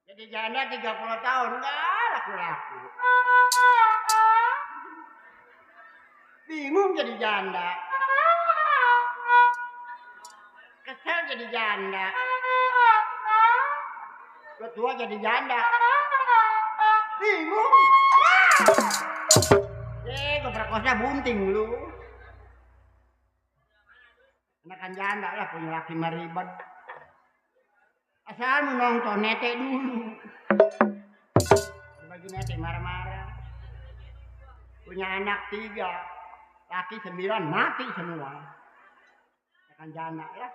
Jadi janda 30 tahun enggak laku-laku. Bingung jadi janda. Kesel jadi janda. Udah tua jadi janda. Bingung. Keberkosnya bunting lu. Enakan janda lah punya laki maribad. Asal menonton netek dulu. Bagi netek marah-marah. Punya anak 3. Laki 9 mati semua. Enakan janda ya.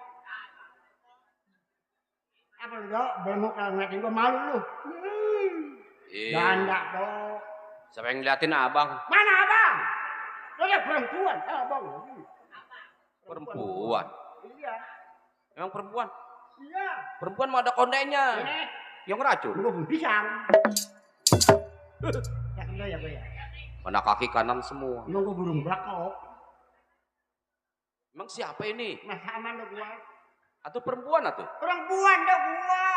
Apa lu dok? Belum kalau ngeliatin gua malu lu. Janda dok. Siapa yang ngeliatin abang? Mana abang? Lo lihat perempuan, abang. Perempuan? Iya. Emang perempuan? Iya. Perempuan mah ada kondenya. Ini. Yang racun. Lu belum pisang. Yakin lo ya gue ya? Mana kaki kanan semua. Emang gue burung belakok. Emang siapa ini? Mas aman lo gua. Atau perempuan atau? Perempuan dong gua.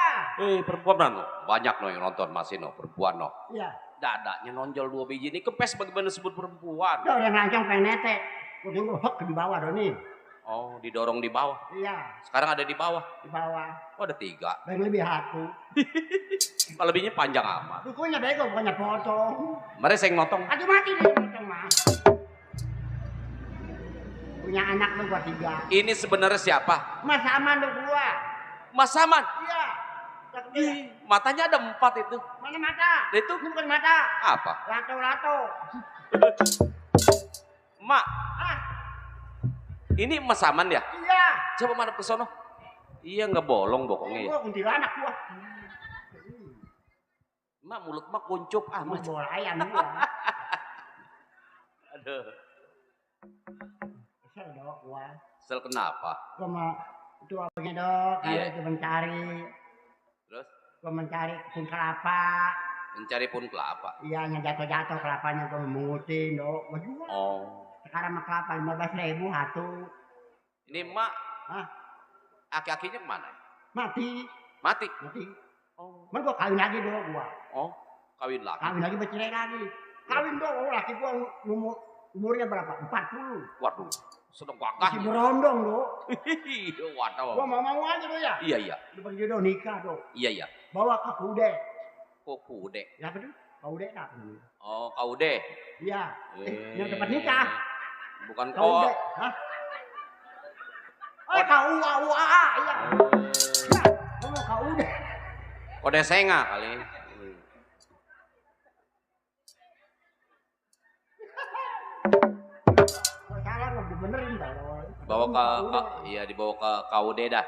Perempuan no. Banyak no yang nonton masih no. Perempuan no. Iya. Dadanya nonjol 2 biji ini kempes bagaimana sebut perempuan. Udah ngelancong pengen netek. Gue tunggu hok di bawah dong nih. Oh didorong di bawah. Iya. Sekarang ada di bawah. Di bawah. Oh ada 3. Dan lebih hatu. Kalau lebihnya panjang amat. Dukunya bego bukannya potong. Mari saya ngotong. Aduh mati dia potong mah. Punya anak lu gua 3. Ini sebenarnya siapa? Mas aman lo gua. Mas Saman. Iya. Matanya ada 4 itu. Mana mata? Itu Ini bukan mata. apa? Lato-lato. Mak. Ah, Ini Mas Saman ya? iya. Coba madep ke sono. Iya nggak bolong bokongnya ya. Gua kuntilanak gua. Mak mulut mak kuncup amat. Bola ayam gua. Aduh. Kesel dok gua. Kesel kenapa? Gua mau itu apanya dok? Iya. Kayak itu mencari. Terus Gua mencari pun kelapa. mencari pun kelapa. Iya, yang jatuh-jatuh kelapanya gua mengutin dok. Gua jual. Oh. Sekarang mah kelapa 15.000 satu. Ini mak. Hah? Aki-akinya kemana? Mati. Mati. Mati. Oh. Mana gua kawin lagi dok gua. Oh. Kawin lagi. Kawin lagi bercerai lagi. Kawin dok, laki gua umurnya berapa? 40. Waduh. Sedang Masih wakahnya. berondong dok. Waduh. Gua mau aja dok ya. Iya iya. Lu pergi dok nikah dok. Iya iya. Bawa ke kude. Kok kude? Ya betul. Kude apa? Oh kaude. Iya. Yang tempat nikah. Bukan Kude. kok. Hah? Oh, KUA. Iya. Ya, gua mau kude. Kode senga kali. Gua salah gua benerin kalau. Bawa ke iya dibawa ke KUD dah.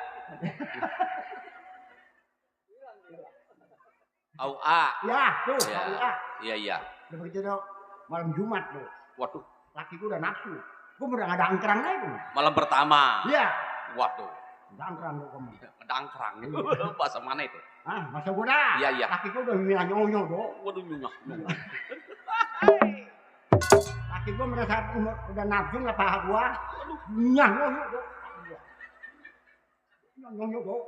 KUA. Ya, tuh Ya. KUA. Iya iya. Udah begitu dok. Malam Jumat tuh. Waduh. Laki gua udah nafsu. Gua udah nggak ada angkerang lagi. Malam pertama. Iya. Waduh. Udah angkerang dok kamu. Kedangkrang. Bahasa mana itu? Ah, masa gua dah. Iya, iya. Laki gua udah nyonyo dok. Waduh nyunyah. Laki gua merasa udah nafsu nggak paha gua. Nyonyo dok. Nyonyo dok.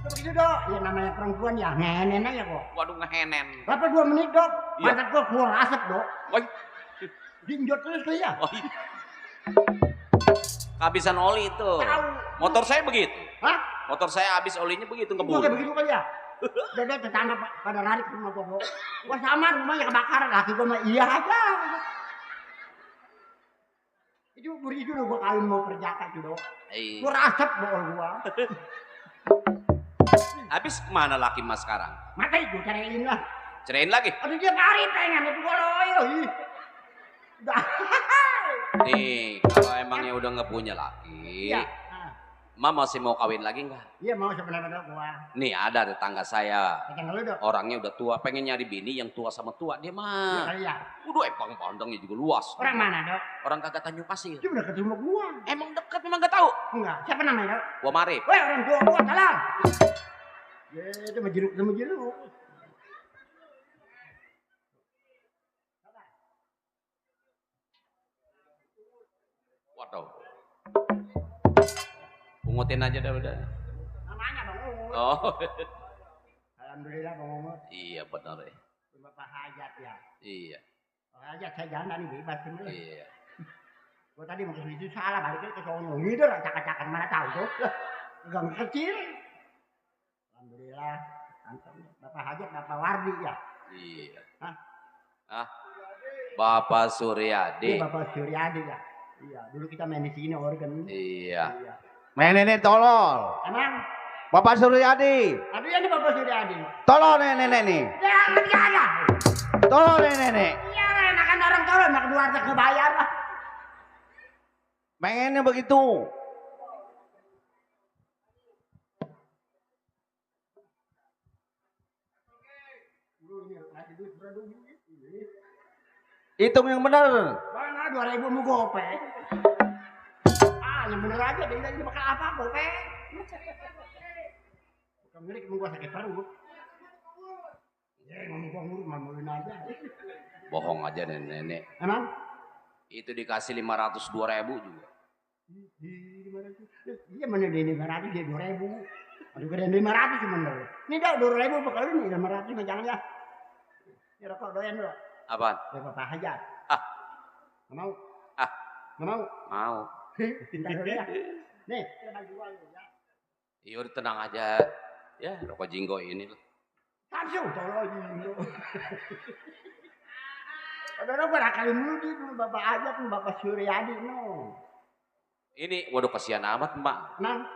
Begitu dok. Ya namanya perempuan ya ngenen aja kok. Waduh ngehenen. Berapa 2 menit dok? Iya. Pantat gua keluar asap dok. Woi. Dinjot terus tuh ya. Oh, iya. Kehabisan oli itu. Tahu. Motor saya begitu. Hah? Motor saya habis olinya begitu Gua ngebul. kayak begitu kan ya. Jadi tetangga pada lari ke rumah gua. Gua sama rumahnya kebakaran. Laki gua mah iya aja. Itu begitu loh gua kawin mau perjaka itu dok. Gua asap bol gua. Habis kemana laki mas sekarang? Maka itu cariin lah. Cerain lagi. Aduh dia hari pengen itu gua loyo. Udah. Nih, kalau emangnya udah nggak punya laki, Iya. Ma masih mau kawin lagi nggak? Iya mau sebenarnya dok gua. Nih ada tetangga saya, Pegang lu dok. orangnya udah tua, pengen nyari bini yang tua sama tua, dia Iya mah. kali ya. Udah empang pandangnya juga luas. Orang mana dok? Orang kagak Tanjung Pasir. Dia udah ketemu gua. Emang dekat memang nggak tahu. Enggak. Siapa namanya dok? Gua Marif. Weh orang tua gua salah. Ya itu sama jeruk. Waduh. Pungutin aja dah udah. Namanya Bang Ungut. Oh. Alhamdulillah Bang Ungut. Iya benar ya. Bapak hajat ya. Iya. Hajat saya jalan nih bebas semua. Iya. Gua tadi mau ke situ salah balik ke sono. Ngider cakak-cakan mana tahu tuh. Gang kecil. Alhamdulillah. Bapak hajat Bapak Wardi ya. Iya. Hah? Ah. Bapak Suryadi. Iya, Bapak Suryadi ya. Iya, dulu kita main di sini organ. Iya. Iya. Main ini tolol. Emang? Bapak Suryadi. Aduh ya ini Bapak Suryadi. Tolol nenek nih. Ya, ngerti aja. Tolol nenek. Iya, enakan orang tolol, mak keluar kebayar lah. Pengennya begitu. Hitung yang benar. Mana 2.000 mau gopek. Yang bener aja, dia bakal apa gopek. Bukan milik mau gua sakit perut. Ya, ngomong gua ngurus maluin aja. Bohong aja nenek. Emang? Itu dikasih 502.000 juga. Di 500. Iya mana di 500 dia 2.000. Aduh gedean 500 cuma bener. Ini dah 2.000 bakal ini 500 mah jangan ya. Ini rokok doyan dulu. Apaan? Ya Bapak hajat. Ah. Nggak mau? Ah. Nggak mau? Mau. Pintar dulu ya. Nih, kita bagi uang ya. Iya udah tenang aja. Ya rokok jinggo ini. Langsung tolong ini. Ada gua kali mulu dulu Bapak hajat Bapak Suryadi no. Ini waduh kasihan amat Mbak. Nah,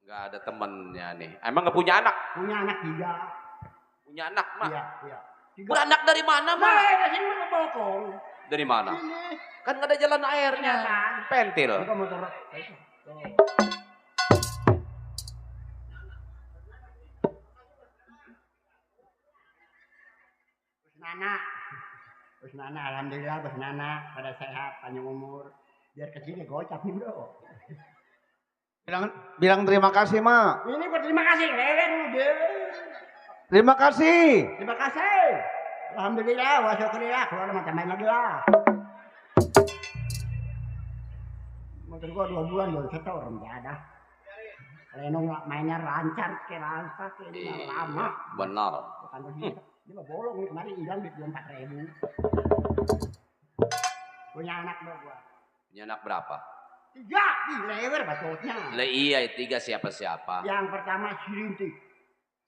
Nggak ada temennya nih. Emang nggak punya anak? punya anak 3. Punya anak Mak. Iya, iya. 3. Beranak dari mana Mak? Nah, sini mau bokong. Dari mana? Ini. Kan nggak ada jalan airnya. Iya, kan? Pentil. Bukan motor. Bos Nana, alhamdulillah Bos Nana pada sehat, panjang umur. Biar kesini gocap nih bro. Bilang terima kasih, Mak. Ini gua terima kasih, lewet lu deh. Terima kasih. Terima kasih. Alhamdulillah, wa syukurillah, keluar macam main lagi lah. Motor gua 2 bulan belum setor, enggak ada. Lenong mainnya lancar, kayak lama. Benar. Bukan begitu. Dia mah bolong nih kemarin hilang duit 4.000. Punya anak gua. Punya anak berapa? 3, di lewer bacotnya. Lah iya 3 siapa-siapa. Yang pertama Sirintik.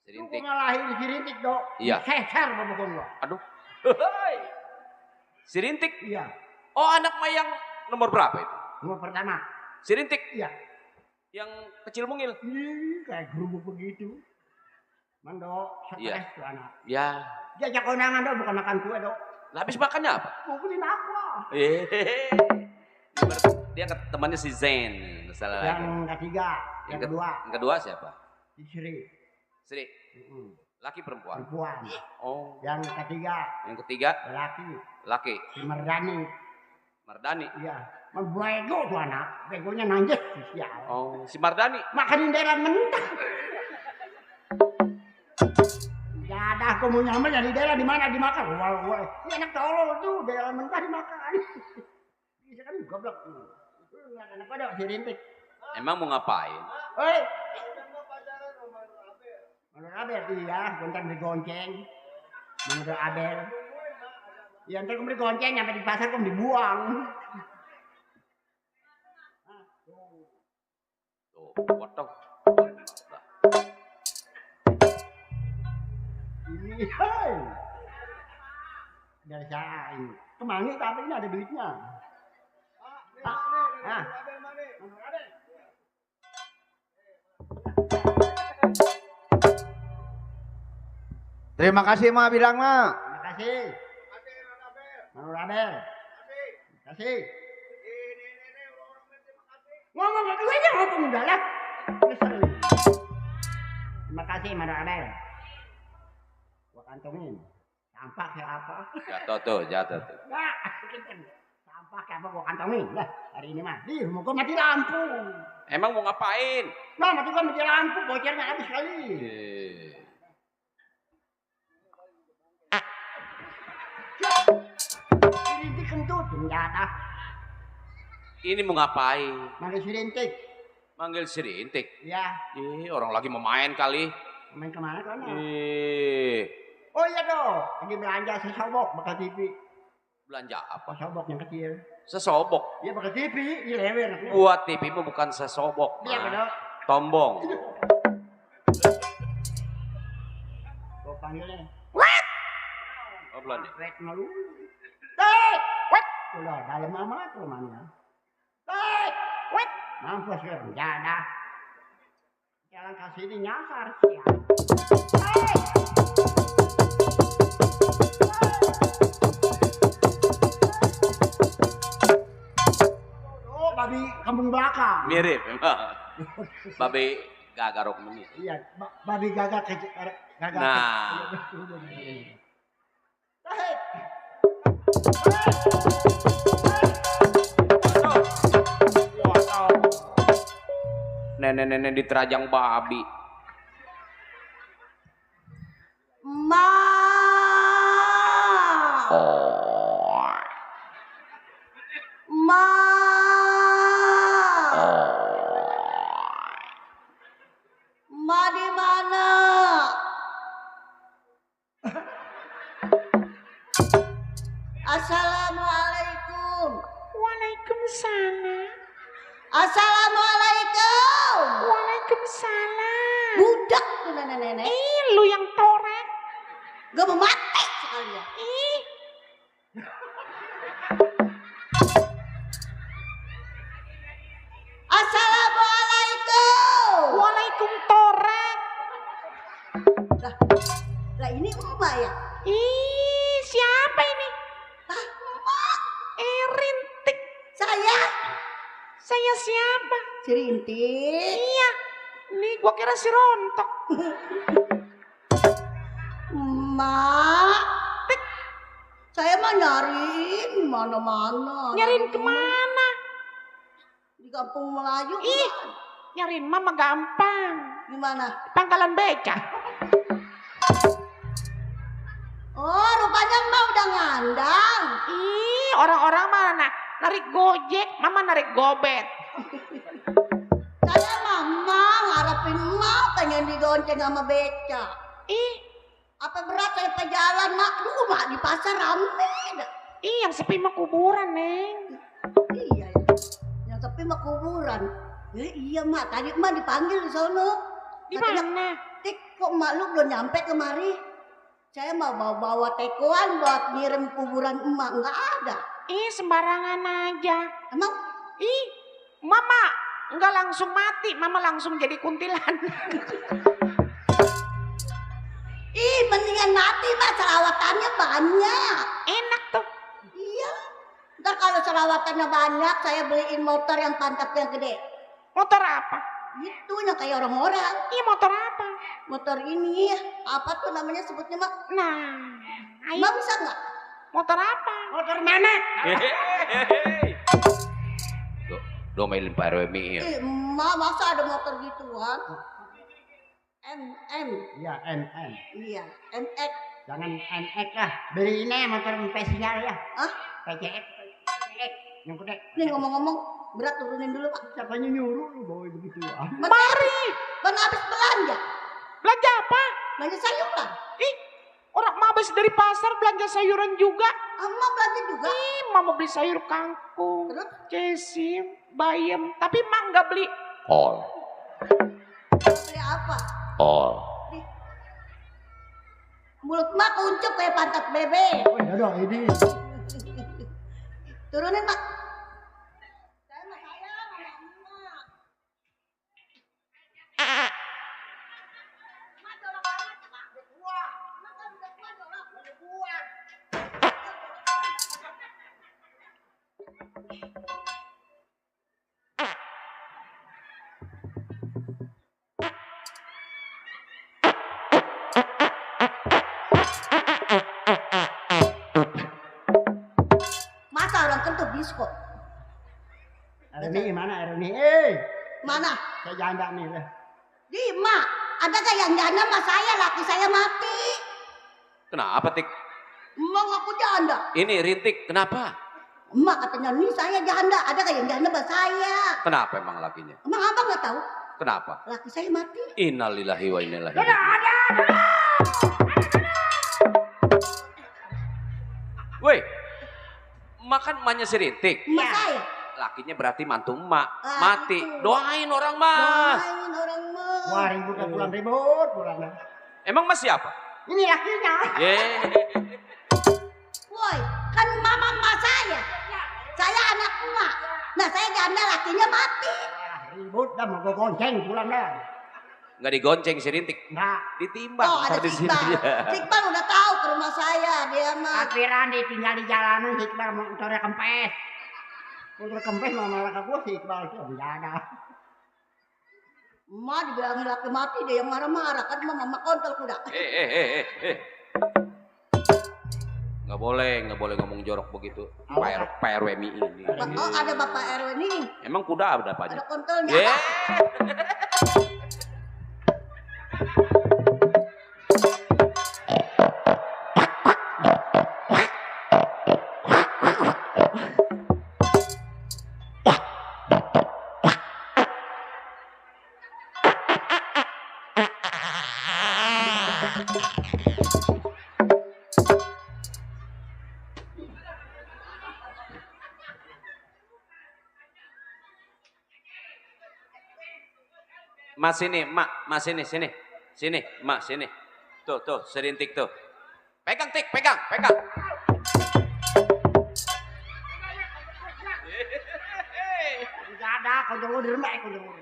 Sirintik. Gua ngalahin Sirintik dok. Iya. Seser babakon gua. Aduh. Sirintik. Iya. Oh anak mah yang nomor berapa itu? Nomor pertama. Sirintik. Iya. Yang kecil mungil. Ih, kayak gerubuk begitu. Mando, Iya. stres tuh anak. Ya. Diajak kondangan dok, bukan makan kue dok. Lah habis makannya apa? Gua beliin aqua. Dia temannya si Zen. Salah lagi. Yang ketiga, yang kedua. Yang kedua siapa? Si Sri. Sri. Laki perempuan? Perempuan. Oh. Yang ketiga, Yang ketiga? laki. Laki. Si Merdani. Mardani. Iya. Bego tuh anak. Begonya nanjek si sial. Oh, si Mardani. Makanin daerah mentah. Ya ada aku mau nyampe dari daerah di mana dimakan. Wah. Ini anak tolol tuh daerah mentah dimakan. Bisa kan goblok. Itu anak pada si Rintik. Emang mau ngapain? Hei. Menurut Abel iya, gontar digonceng. Menurut Abel. Ya ntar kamu digonceng nyampe di pasar kamu dibuang. Tuh, waduh. Ini, hei. Dari saya ini. Kemana tapi ini ada duitnya. Terima kasih, Mak, bilang, Mak. Terima kasih. Menurut Abel. Terima kasih. Ngomong dulu aja ngomong udah lah. Terima kasih Menurut Abel. Gua kantongin. Sampah kayak apa? Jatuh tuh. Nah, kenceng. Sampah kayak apa gua kantongin. Lah, hari ini mah. Di rumah gua mati lampu. Emang mau ngapain? Nah, mati lampu. Bocornya habis kali. Ini kentut senjata. Ini mau ngapain? Manggil si Rintik. Manggil si Rintik. Iya. Orang lagi mau main kali. Main kemana kan? Eh, Oh iya dong. Lagi belanja sesobok pakai TV. belanja apa? Sesobok yang kecil. Sesobok. Iya pakai TV. Iya lewer. Buat TV mah bukan sesobok. Iya benar. Tombong. Gue panggilnya. Oh, belanja. Wet malu. Wet. Wet. Udah dalam amat rumahnya. Wet. Wet. Mampus ya. Jadah. Jalan kasih ini nyasar sih. Oh, babi kampung belakang. Mirip memang. Babe gagarok meni. Iya, babi gagak kecil. Gagak. Nah. Nenek-nenek diterajang babi. Ma. Oh. Ma. Ma di mana? Assalamualaikum. Waalaikumsalam. Assalamualaikum. Waalaikumsalam. Budak tuh nenek-nenek. Lu yang torek. Gak mau mati sekalian. Ih, Assalamualaikum. waalaikum torek. Lah ini emak ya? Ih, siapa ini? Lah emak. Rintik. Saya. Saya siapa? Si Rintik. Iya. Nih gua kira si Rontok. Emak. Saya mah nyariin mana-mana. Nyariin kemana? Di kampung Melayu. Ih, nyariin mama gampang. Gimana? Pangkalan beca. Oh, rupanya Mbak udah ngandang. Ih, orang-orang mana? Narik gojek, mama narik gobet. Saya mama ngarepin Mbak pengen digonceng sama beca. Ih, Apa berat saya pejalan Mak? Dulu Mak di pasar rame. yang sepi mah kuburan, Neng. Iya ya. Yang sepi mah kuburan. Iya Mak, tadi Mak dipanggil di sono. Di Katanya, mana? Tik, kok Mak lu belum nyampe kemari? Saya mau bawa tekoan buat ngirim kuburan emak, nggak ada. Ih, sembarangan aja. Emang? Ih, mama nggak langsung mati, mama langsung jadi kuntilan. Ih, mendingan mati Mak, serawatannya banyak. Enak tuh. Iya. Ntar kalau serawatannya banyak, saya beliin motor yang pantatnya gede. Motor apa? Itu yang kayak orang-orang. Ih, motor apa? Motor ini, apa tuh namanya sebutnya Mak? Nah, ayo. Mak bisa nggak? Motor apa? Motor mana? Domelin Pak RW ya. Mak masa ada motor gituan? MM. Iya, NN. Iya, MX. Jangan NX lah. Beli ini motor spesial ya. Hah? PCX. PCX. Yang gede. Nih ngomong-ngomong, berat turunin dulu Pak. Siapa yang nyuruh lu bawa begitu? Mari. Bang habis belanja. Belanja apa? Belanja sayuran. Ih, orang mah habis dari pasar belanja sayuran juga. Emak belanja juga. Ih, mama beli sayur kangkung, Terus? cesim, bayam. Tapi mak nggak beli. All. Beli apa? All. Mulut Mak kuncup kayak pantat bebek. Oh iya dong ini. Turunin Mak. Saya mah sayang sama emak. Mak jorok banget Mak. Udah tua. Mak kan udah tua jorok. Udah tua. Masa orang kentut diskon? Erni mana Erni? Mana? Saya janda nih lah. Di Mak. Ada gak yang janda sama saya? Laki saya mati. Kenapa Tik? Emang aku janda. Ini Rintik, kenapa? Emak katanya, nih saya janda. Ada gak yang janda bah saya? Kenapa emang lakinya? Emang abang gak tahu? Kenapa? Laki saya mati. Innalillahi wa inna ilaihi Ada, raji'un. ada. Woi, makan emaknya serintik. Emak saya. Lakinya berarti mantu emak. Ah, Mati. itu. Doain orang mah. Doain orang mah. Wah ribut dah pulang ribut pulang dah. Emang mas siapa? Ini lakinya. Woi, kan mama emak saya. Saya anak emak. Nah saya janda lakinya mati. Wah, ribut dah mau gue gonceng pulang dah. Nggak digonceng serintik. Enggak. Ditimbang. Oh ada ntar di sini. Iqbal. Si Iqbal udah tahu ke rumah saya. Dia mah. Akhiran ditinggal di jalanan Iqbal mau motornya kempes. Motor kempes malah ke gue si Iqbal itu enggak ada. Emak dibilangin laki mati dia yang marah-marah. Kan mama kontol kuda. Nggak boleh ngomong jorok begitu. Pak RWMI ini. Oh ada Bapak RW nih. Emang kuda ada apanya? Ada kontolnya. Yeah. Mas sini, mak, mas sini, sini, mak sini. Tuh, serintik tuh. Pegang tik, pegang. Enggak ada, kau jangan di rumah, kau jangan.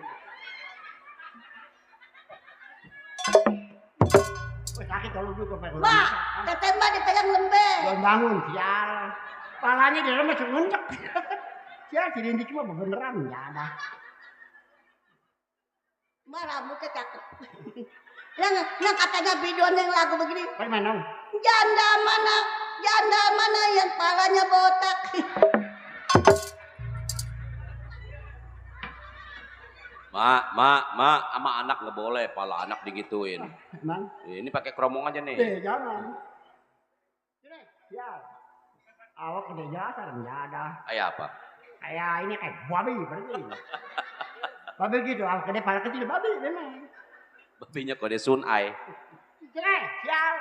Sakit kalau juga pengen. Mak, teteh mbak dipegang lembek. Belum bangun, sial. Palanya di rumah masih nguncek. Sial, si Rindik mah beneran enggak ada. Mak rambutnya cakep. yang katanya bidon yang lagu begini. Bagaimana? Janda mana yang palanya botak. Mak, sama anak nggak boleh, pala anak digituin. Emang? Ini pakai keromong aja nih. Jangan. Sini, sial. Awak udah jasar, enggak ada. Kayak apa? Kayak ini kayak babi berarti. Babi gitu, awak gede pala kecil babi memang. Babinya kode sunai. Sini, sial.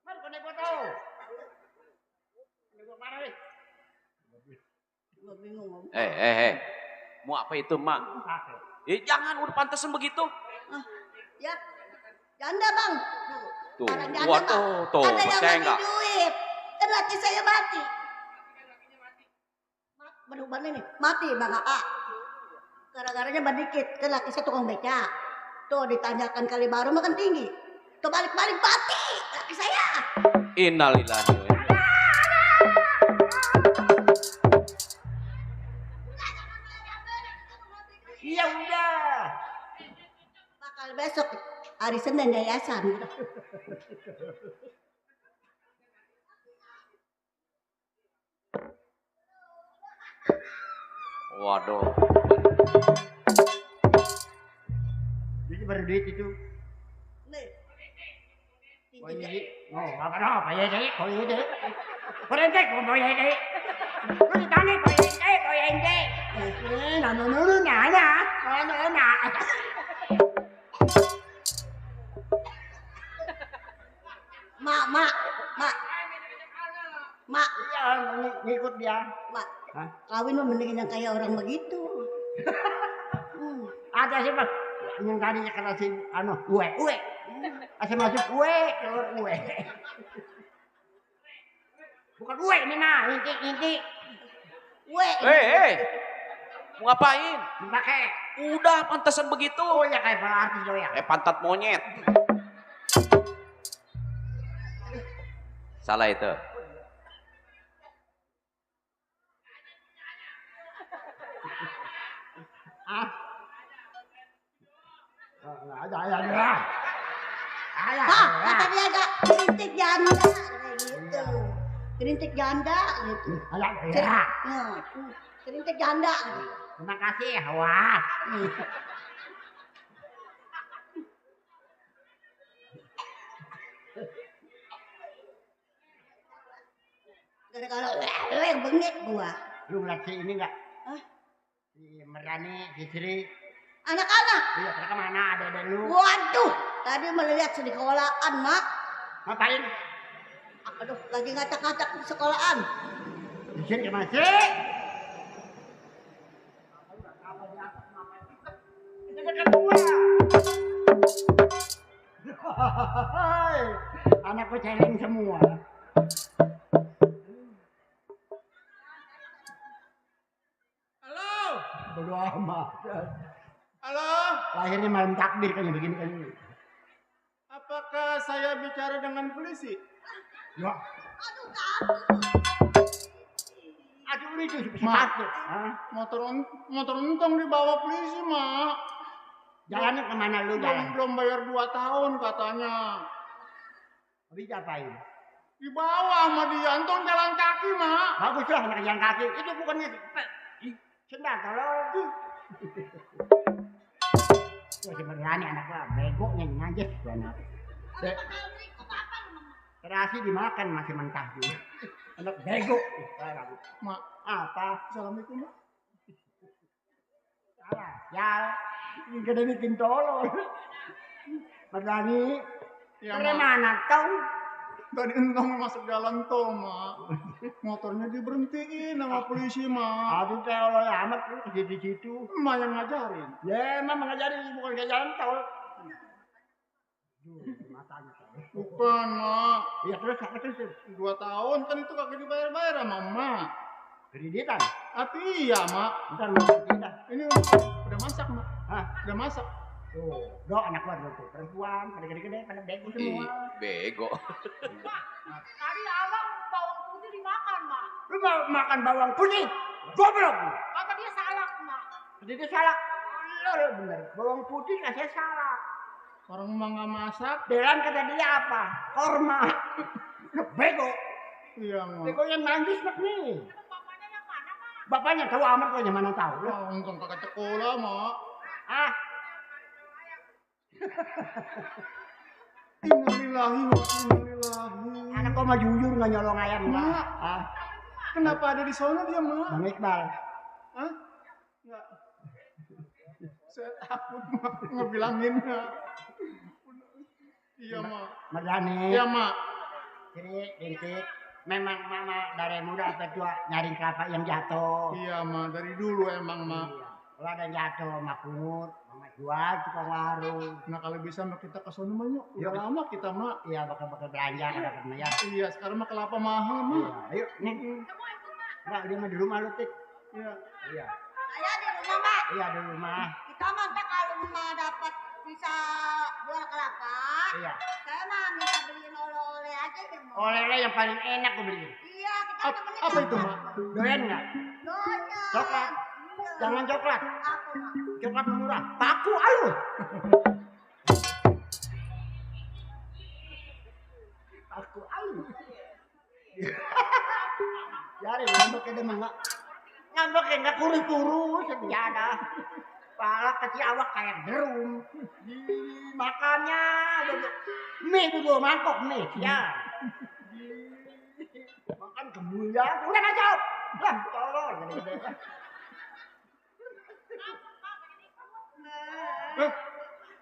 Mari kau naik foto. Ini gua marah nih. Gua bingung. Mau apa itu, mak? Jangan, udah pantesan begitu. Ya, janda bang. Tuh, Orang janda, waduh, Bang. tuh, Ada yang percaya ngasih nggak? duit. Kan laki saya mati. Berubah nih, mati bang A. Gara-garanya dikit, kan laki saya tukang beca. Tuh ditanyakan kali baru makan tinggi. Tuh balik-balik mati laki saya. Innalillahi wa inna. Iya udah. Bakal besok hari Senin yayasan. Waduh. Jadi baru duit itu. Nih. Oh iya, apa ya deh? Oh iya deh. Perintah kau ya deh. Lu ditanya kau ya deh. Nana. Mak, Iya, ngikut dia. mak. Hah? Kawin mah mending yang kayak orang begitu. Ada sih bang. Yang tadinya kena si ue. Asal masuk ue, keluar ue. Bukan ue ini mah, inti. Weh. Mau ngapain? Pakai. Udah pantesan begitu. Oh ya kayak para artis lo ya. Pantat monyet. Salah itu. Ada. Kata dia agak kerintik janda kayak gitu. Kerintik janda gitu. Ada. Kerintik janda. Terima kasih Hawa. Gara-gara yang bengek gua. Lu ngeliat si ini enggak? Hah? Si Merani, si Sri. Anak-anak. Iya, mereka mana ada lu? Waduh, tadi melihat di sekolahan, Mak. Ngapain? Aduh, lagi ngacak-ngacak di sekolahan. Di sini masih. Anakku celeng semua. Halo, Bodo amat. halo. Lahirnya malam takbir kan begini kan. Apakah saya bicara dengan polisi? Ya, Aduh, takut. aduh itu Mak. sepatu. Hah? Motor untung dibawa polisi, Mak. Jalannya kemana lu jalan? Belum bayar 2 tahun katanya. Habis apain? Dibawa sama dia, untung jalan kaki, Mak. Bagus lah anak jalan kaki. Itu bukannya sendal tolong. Tuh si berani anak gua, bego nyanyi tuh anak. Terasi dimakan masih mentah juga. Anak bego. Mak, Apa? assalamualaikum, Mak. Salah. Ya, ini gede bikin tolol. Berani. Ya, Dari Mak. mana kau? Tadi entong masuk jalan tol, Mak. Motornya diberhentiin sama polisi, Mak. Aduh tolol amat lu di situ. Emak yang ngajarin. Ya, emang mengajari bukan kayak jalan tol. Matanya tau. Bukan, Mak. Iya terus apa terus? 2 tahun kan itu kagak dibayar-bayar sama Mak. Kreditan. Iya, Mak. Ntar mau kreditan. Ini udah masak, Mak. Hah? Udah masak. Tuh, do anak gua tuh perempuan pada gede-gede pada bego semua. Bego. Tadi abang bawang putih dimakan, Mak. Lu mau makan bawang putih? Goblok. Kata dia salak, Mak. Jadi dia salah. Lo bener. Bawang putih kasih salah. Orang emang nggak masak. Delan kata dia apa? Korma. Lu bego. Iya, Mak. Bego yang manggis mak nih. Bapaknya yang mana, Mak? Bapaknya tahu amat kok yang mana tahu. Lu. Oh, untung kagak sekolah, Mak. Ah, Innalillahi wa innalillahi. anak kok mah jujur nggak nyolong ayam Mak. Mak. Ah, Kenapa ada di sana dia, Mak? Bang Iqbal. Hah? Enggak. Saya takut, Mak, ngebilanginnya. Iya, Mak. Merdani. Iya, Mak. Jadi rintik. Memang mama dari muda sampai tua nyari kelapa yang jatuh. Iya, Mak. Dari dulu emang, Mak. Iya. Kalau ada yang jatuh, mak pungut, mama jual tukang warung. Nah, kalau bisa Mak kita ke sana, Mak, yuk. Udah Yuk. lama kita, Mak. Iya, bakal belanja kan dapat ya. Iya, sekarang mah kelapa mahal, Mak. Iya, ayo nih. Enggak, dia mah di rumah lu, Tik. Iya. Iya. Saya di rumah, Mak. Iya, di rumah. Kita mah ntar kalau mah dapat bisa jual kelapa, Iya. saya mah minta beliin oleh-oleh aja deh, Mak. Oleh-oleh yang paling enak gue beli. Iya, kita temenin Apa itu, sama. Mak? Doyan enggak? Doanya. Coklat. Iya. Jangan coklat. Apa, Mak? Coklat murah. Paku alu. Paku alu. Jari ngambek dia mah enggak. Ngambek enggak kurus-kurus setia pala kecil awak kayak derum. Makannya mie itu dua mangkok mie ya. Makan kemuliaan udah masuk. Lah tolol gede-gede.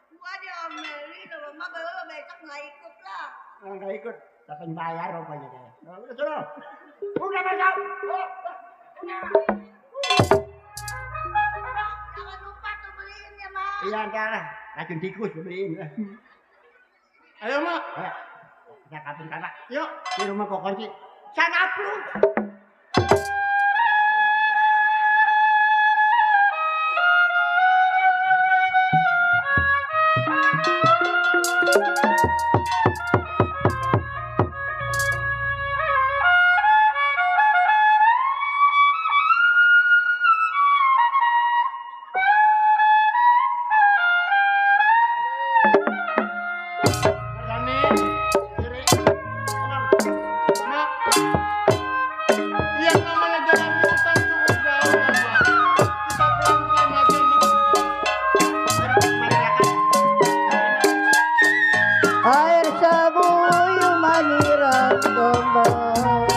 Gua diomelin sama Mak, baru besok nggak ikut lah. Enggak ikut, tapi bayar rupanya deh. Nah, udah suruh. Udah masuk. Jangan lupa tuh beliin ya, Mak. Iya ntar racun tikus gue beliin. Ayo, Mak. Ayo, kita kapin kakak. Yuk. Di rumah kok kunci. Sana lu. Berani, kiri, kanan. Mak. Yang namanya jalan hutan cukup jauh, ya, Mak. Kita pelan-pelan aja, Mak. Air sabuyung manirang kembang.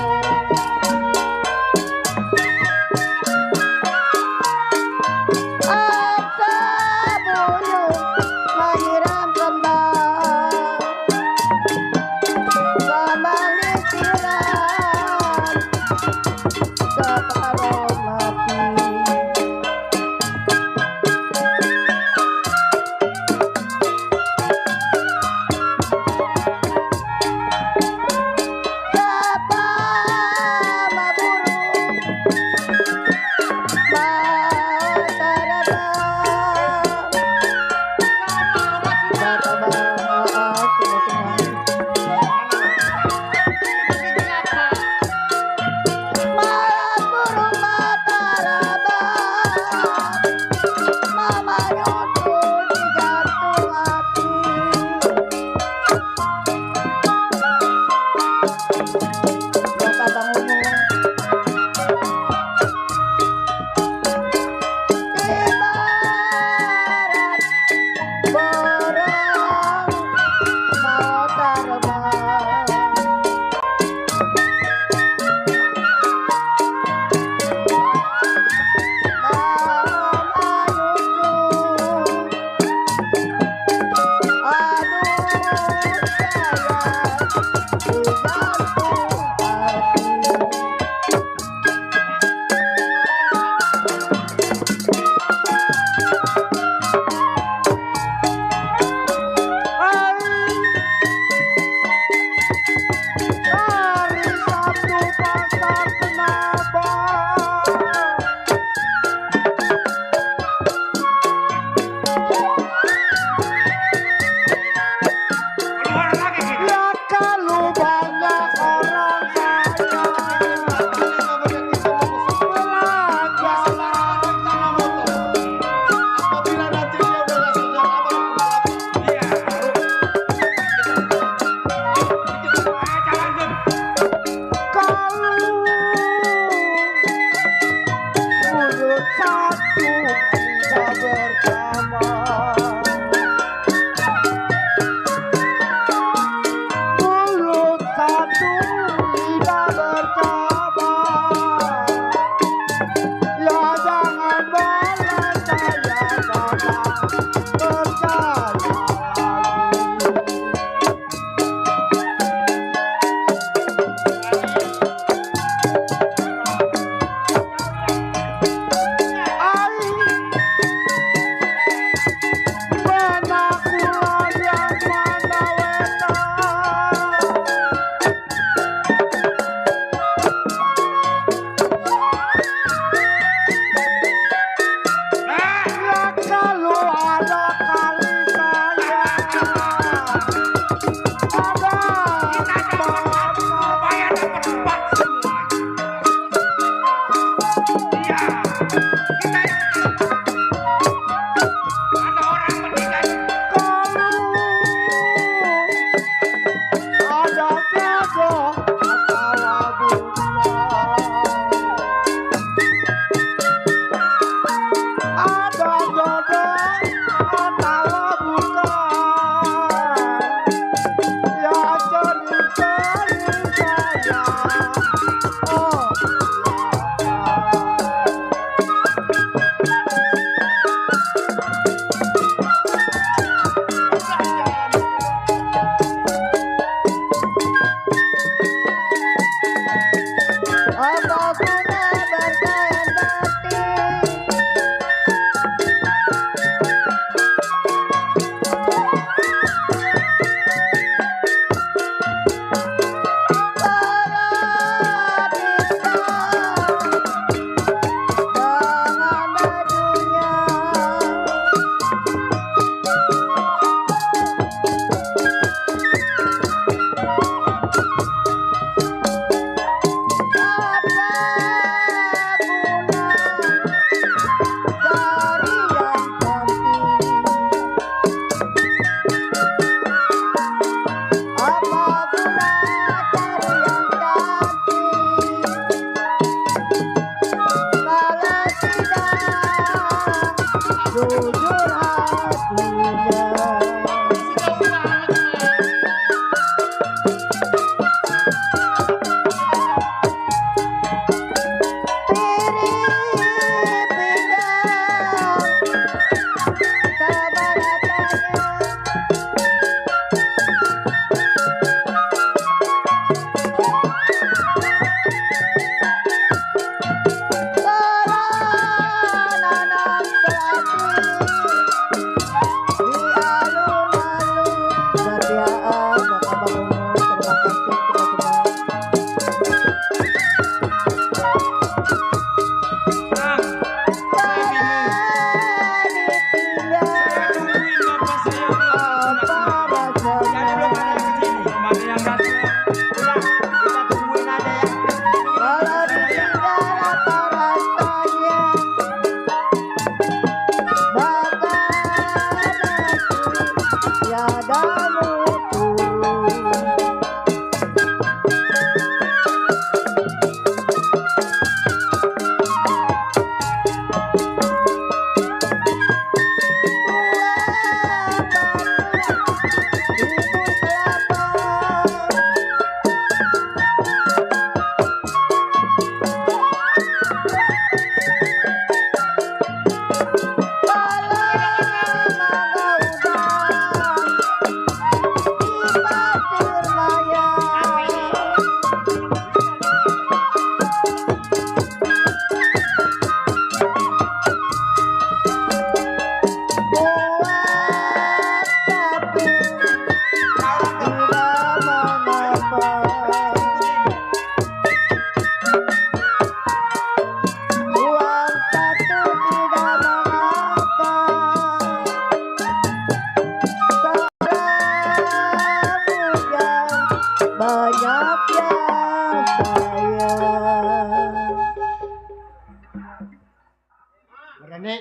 Rene,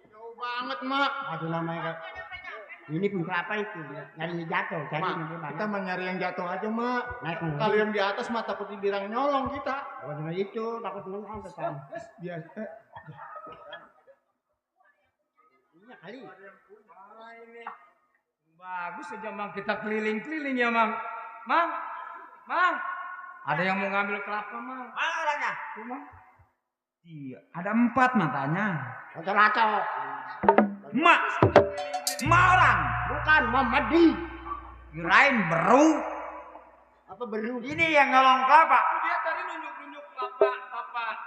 Jauh banget, Mak. aduh namanya ini pun kelapa itu nyari jatuh, cari Mak, nanti kita mana? mencari yang jatuh aja, Mak. Naik Kalau yang di atas mah takut dibilang nyolong kita. Bukan itu, takut menang tetap. Biasa. Iya kali. Bagus aja Mang, kita keliling-keliling ya Mang. Mang, Mang, ada yang mau ngambil kelapa Mang? Mana orangnya? Tuh Mang. Iya, ada 4 matanya. Laco-laco. Mak, mak orang. Bukan, Mamadi. Kirain beru. Apa beru? Ini yang nyolong kelapa. Dia tadi nunjuk-nunjuk kelapa, Bapak.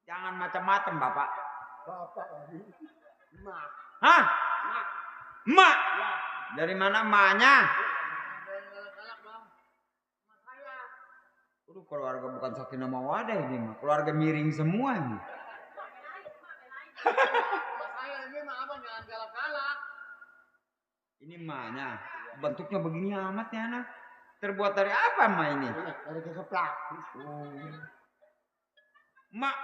Jangan macam-macam Bapak. Bapak lagi. Mak. Hah? Mak. Mak? Ya. Dari mana emaknya? Aduh, keluarga bukan sakinah mawadah ini mah. Keluarga miring semua ini. Saya ini mah abang jangan galak-galak. Ini emaknya. Bentuknya begini amat ya anak. Terbuat dari apa emak ini? Ini dari kegeplak. Emak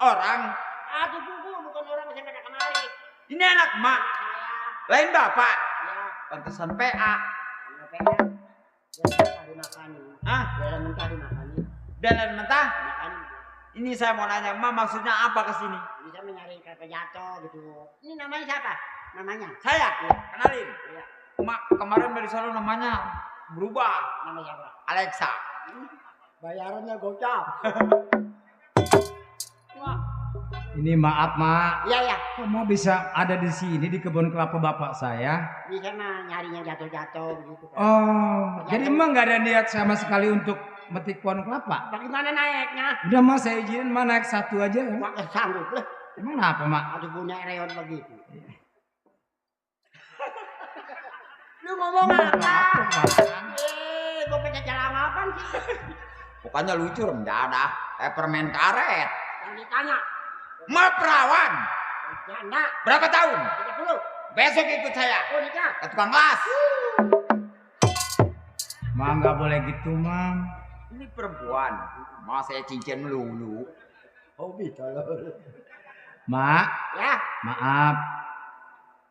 orang. Aduh, bukan orang yang ada kemari. Ini anak emak. Lain bapak. Ya. Pantesan PA. Ini pengen. Dia cari makan. Hah? Jalan mentah dimakan. Dalan mentah? Makan. Ini saya mau nanya, emak maksudnya apa ke sini? Bisa mencari kelapa jatuh gitu. Ini namanya siapa? Namanya? Saya? Iya. Kenalin. Iya. Emak kemarin dari sana namanya berubah. Nama siapa? Alexa. Bayarannya gocap. Ini maaf mak, Iya ya. kok mau bisa ada di sini di kebun kelapa bapak saya? Bisa mah nyarinya jatuh-jatuh gitu kan. Oh, jadi emang nggak ada niat sama sekali untuk metik pohon kelapa? Bagaimana naiknya? Udah mas saya izinin mah naik satu aja. Ya? Wah, sanggup lah. Emang apa mak? Aduh punya reot begitu. Lu ngomong apa? Gue pengen jalan apa sih? Pokoknya lucu rendah permen karet. Yang ditanya. Emak perawan. Janda. Berapa tahun? 30. Besok ikut saya Oh nikah. ke tukang las. Mak nggak boleh gitu mam. Ini perempuan. Mau saya cincin melulu. Hobi tolol. Mak, Ya. maaf.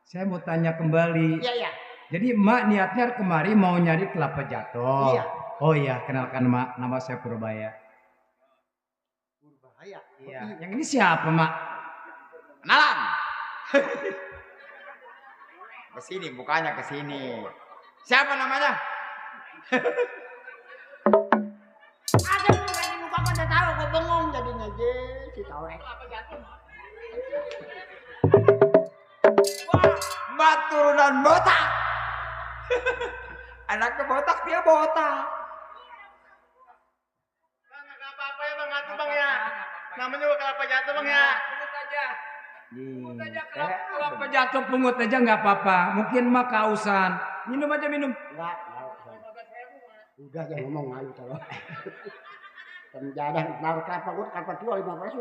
Saya mau tanya kembali. Iya ya. Jadi emak niatnya kemari mau nyari kelapa jatuh. Iya. Oh iya, kenalkan emak, nama saya Purbaya. Berbahaya. Iya. Yang ini siapa mak? Kenalan. Kesini, bukanya kesini. Siapa namanya? Ada tuh lagi lupa kau udah tahu, kau bengong jadinya je, si Taurek. Wah, mbak turunan botak. Anaknya botak, dia botak. Bang, nggak apa-apa ya bang, atuh bang ya. Namanya juga kelapa jatuh bang ya. Kelapa jatuh pungut aja nggak apa-apa. Mungkin mak kausan. Minum aja minum. Enggak. Udah jangan ngomong malu kalau. Penjadah naruh kelapa tua 15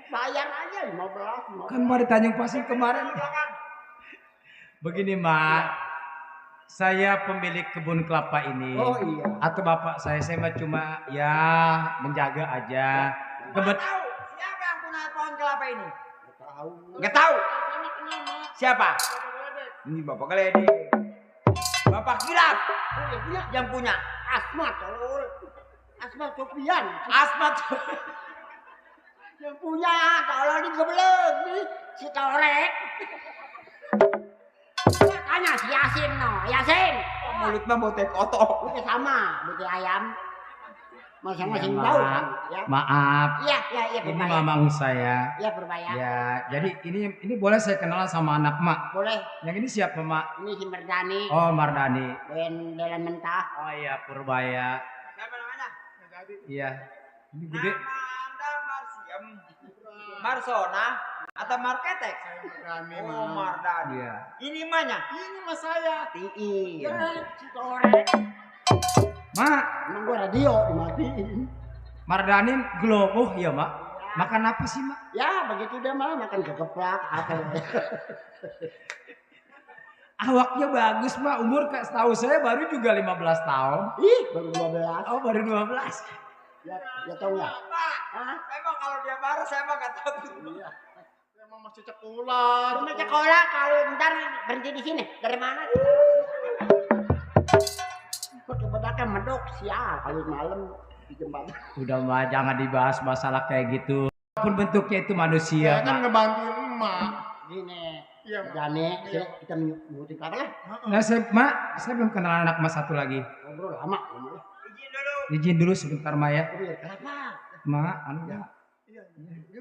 bayar aja 15. Kan baru Tanjung Pasir kemarin. Begini mak, saya pemilik kebun kelapa ini. Oh iya. Atau bapak saya mah cuma ya menjaga aja. Tahu siapa yang punya pohon kelapa ini? Tahu. Nggak tahu. Siapa? Ini bapak Geledi. Bapak Kilap yang punya. Asmat, tolol. Asmat Sofian. Asmat. Yang punya, tolol di geblek nih, si Taurek. Tanya si Yasin no, Yasin. Mulut mah botek kotor. Udah sama, butuh ayam. Masing-masing Ya, bau. Mak. Ya. Maaf, Iya, ini berbahaya. mamang saya. Iya, berbahaya. Ya, jadi ini boleh saya kenalan sama anak mak. Boleh. Yang ini siapa mak? Ini si Merdani. Oh Mardani. Delan mentah. Oh iya Purbaya. Siapa namanya? Iya. Ini gede. Anda Marsiem, Marsona atau Marketek? Rame Oh bang. Mardani. Iya. Ini mana? Ini mas saya. Tii. Iya. Si Taurek. Mak, Emang gua radio dimatiin. Mardani glow. Oh iya mak. Makan apa sih mak? Ya, begitu dah mah makan kegeplak apa. Awaknya bagus mak. Umur setahu saya baru juga 15 tahun. Ih, baru 12. Oh baru 12. Ya tahu enggak? Pak, Hah? emang kalau dia marah saya mah nggak tahu. Iya. Emang masih cekulan. Cuma sekolah kalau ntar berhenti di sini. Dari mana? Kebedakan medok sial kalau malam di jembatan. Udah mak jangan dibahas masalah kayak gitu. Walaupun bentuknya itu manusia Saya kan mak. ngebantuin emak. Gini, Iya mak. Jane, kita mengutin apa lah? Nah saya belum kenal anak mas satu lagi. Ngobrol lama, lama. Izin dulu. Izin dulu sebentar Maya. Oh iya, kenapa? Mak, anu ya.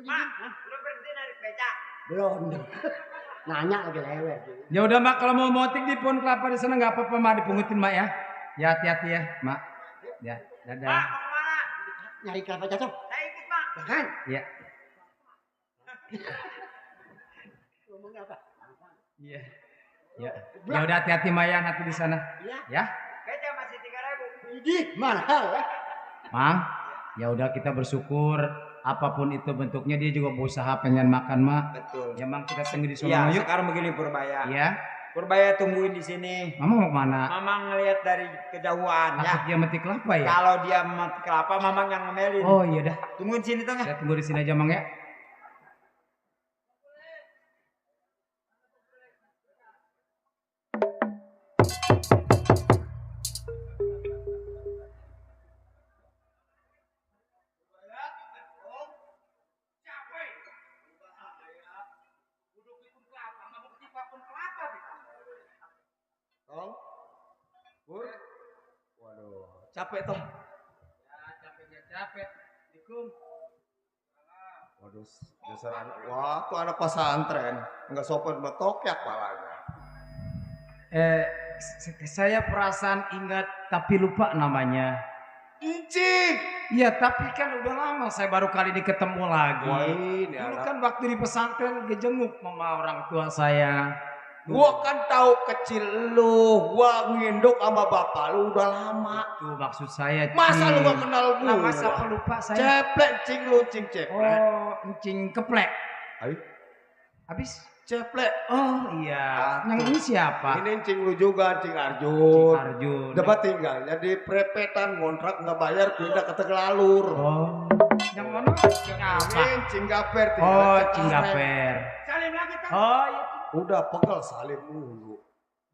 Mak, lu berhenti narik beca. Belum. Nanya lagi lewat. Ya udah mak kalau mau moting di pohon kelapa di sana nggak apa-apa mak dipungutin mak ya. Ya hati-hati ya mak. Ya Mak, dadah. mau kemana? Nyari kelapa jatuh. Saya ikut mak. Ya kan? Ya. Ngomong apa? Iya. Ya. Ya udah hati-hati mak ya nanti di sana. Iya. Ya. Beca masih 3.000. Idih, mahal ya. Mang, ya udah kita bersyukur apapun itu bentuknya dia juga berusaha pengen makan mak. Betul. Ya mang kita tunggu di Iya, sana yuk. sekarang begini Purbaya. Iya. Purbaya tungguin di sini. Mama mau kemana? Mamang ngelihat dari kejauhan Takut ya. dia metik kelapa ya? Kalau dia mati kelapa, mamang yang ngemelin. Oh iya dah. Tungguin sini tengah. Saya tunggu di sini aja mang ya. Tong. Pur. Waduh, capek toh. Ya capeknya capek. Assalamualaikum. Waduh, dasar anak. Wah, tuh anak pesantren. Enggak sopan betok ya kepalanya. Saya perasaan ingat tapi lupa namanya. Incing. Iya tapi kan udah lama saya baru kali ini ketemu lagi. Wah, ini Dulu anak. kan waktu di pesantren gejenguk sama orang tua saya. Gua kan tahu kecil lu, gua nginduk sama bapak lu udah lama. Tuh maksud saya. Masa lu Cing. gak kenal gua? Lah masa pelupa saya. Ceplek cing lu cing ceplek. Oh, encing keplek. Ayo, Habis? ceplek. Oh iya. Atuh. Yang ini siapa? Ini cing lu juga cing Cing Arjun. Arjun. Dapat tinggalnya di prepetan kontrak nggak bayar pindah ke Tegalalur. Oh. Yang mana? Cing apa? Ini cing Gaper Oh, tinggalnya cing Cengkareng. gaper. Salim lagi tuh. Oh iya. Udah pegel salim mulu.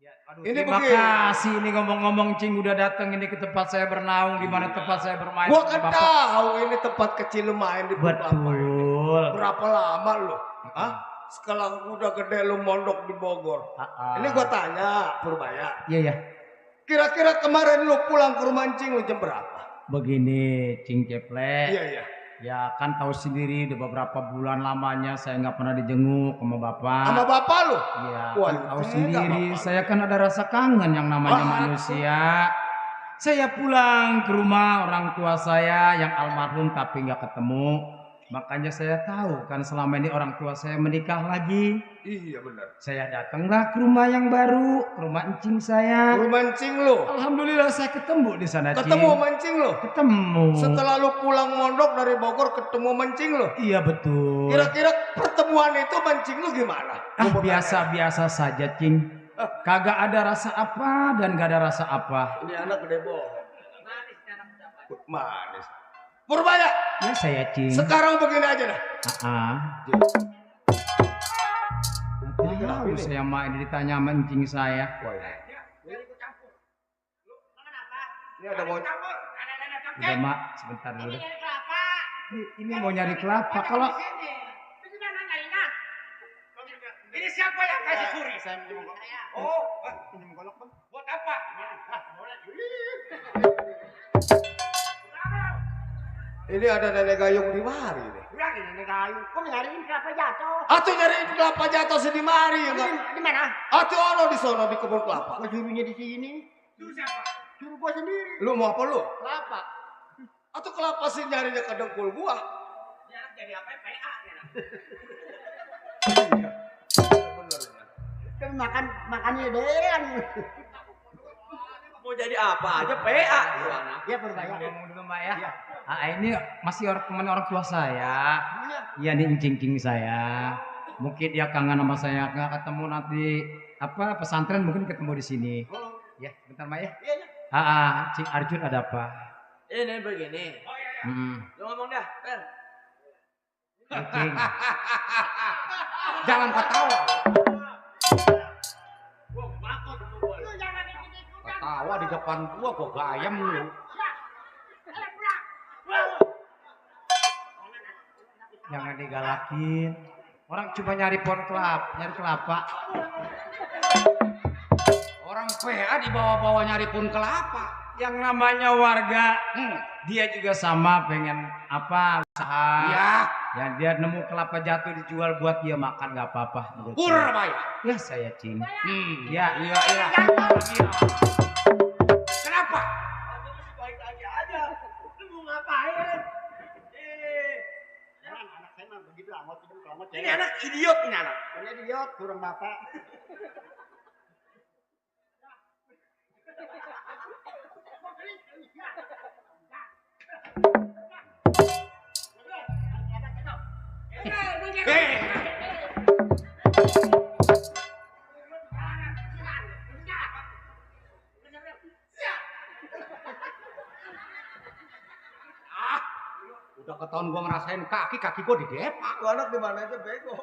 Ya, Ini terima kasih ini ngomong-ngomong Cing udah datang ini ke tempat saya bernaung di mana tempat saya bermain. Gua kan tahu ini tempat kecil lu main di Betul. Berapa lama lu? Hah? Sekarang udah gede lu mondok di Bogor. Ini gua tanya Purbaya. Iya ya. Kira-kira kemarin lu pulang ke rumah Cing lu jam berapa? Begini Cing Ceple. Iya iya. Ya kan tahu sendiri udah beberapa bulan lamanya saya nggak pernah dijenguk sama bapak. Sama bapak lu? Iya. Wah, Kan tahu sendiri saya kan ada rasa kangen yang namanya manusia. Saya pulang ke rumah orang tua saya yang almarhum tapi nggak ketemu. Makanya saya tahu kan selama ini orang tua saya menikah lagi. Iya benar. Saya datanglah ke rumah yang baru, ke rumah encing saya. Ke rumah encing lu? Alhamdulillah saya ketemu di sana. Ketemu sama encing lu? Ketemu. Setelah lu pulang mondok dari Bogor ketemu mancing lu? Iya betul. Kira-kira pertemuan itu mancing lu gimana? Biasa-biasa saja Cing. Kagak ada rasa apa dan gak ada rasa apa. Ini anak gede bohong. Manis. Purbaya. Ya saya Cing. Sekarang begini aja dah. Tahu saya mah ini ditanya sama encing saya. Ini ada mau. Udah mak, sebentar dulu. Ini mau nyari kelapa. Kalau Ini siapa yang kasih suri? Saya minjem golok. Oh, Pinjam golok bang. buat apa? Ini ada nenek gayung di mari nih. Udah gini nih kayu. Kok nyariin kelapa jatuh? Atuh nyariin kelapa jatuh di mari ya enggak? Di mana? Atuh ono di sono di kebun kelapa. Kok jurunya di sini? Itu siapa? Juru gua sendiri. Lu mau apa lu? Kelapa. Atuh kelapa sih nyarinya ke dengkul gua. Ya, jadi apa? PA. Iya. Bener ya. Kan makannya dean. Mau jadi apa aja PA. Ya berbahaya. ngomong dulu mbak ya. Ini masih teman orang tua saya. Iya nih encing saya. Mungkin dia kangen sama saya nggak ketemu nanti apa pesantren mungkin ketemu di sini. Ya bentar mbak ya. Cing Arjun ada apa? Ini begini. Lu ngomong dah, Per. Cing. Jangan ketawa. Ketawa di depan gua gayam lu. Jangan digalakin. Orang cuma nyari pohon kelapa, nyari kelapa. Orang PA dibawa-bawa nyari pun kelapa. Yang namanya warga, dia juga sama pengen apa usaha. Iya. Ya dia nemu kelapa jatuh dijual buat dia makan nggak apa-apa. menurut saya. Purbaya. Ya saya Cing. Iya. Kenapa? Baik aja. Lu mau ngapain? Anak saya mah begitu amat hidup amat. Ini anak idiot ini anak. Ini idiot kurang bapak. Udah ketahuan gua ngerasain kaki gua didepak. Gua anak di mana aja bego.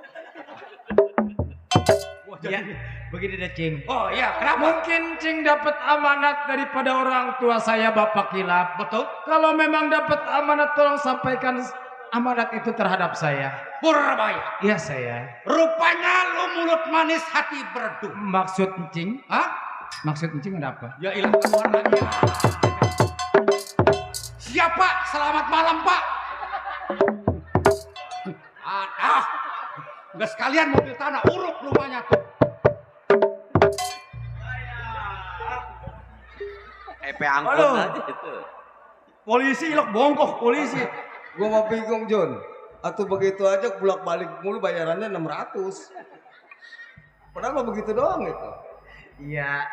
Ya, begini deh Cing. Oh iya, kenapa? Mungkin Cing dapat amanat daripada orang tua saya Bapak Kilap. Betul. Kalau memang dapat amanat tolong sampaikan amanat itu terhadap saya. Purbaya. Iya saya. Rupanya lu mulut manis hati berdu. Maksud Cing? Hah? Maksud Cing ada apa? Ya ilah keluar lagi. Siapa? Selamat malam Pak. Udah sekalian mobil tanah uruk rumahnya tuh. Angkut Halo. aja itu. Polisi ilok bongkok polisi. Gua mau bingung John. Atau begitu aja bolak-balik mulu bayarannya 600. Padahal mah begitu doang itu. Iya.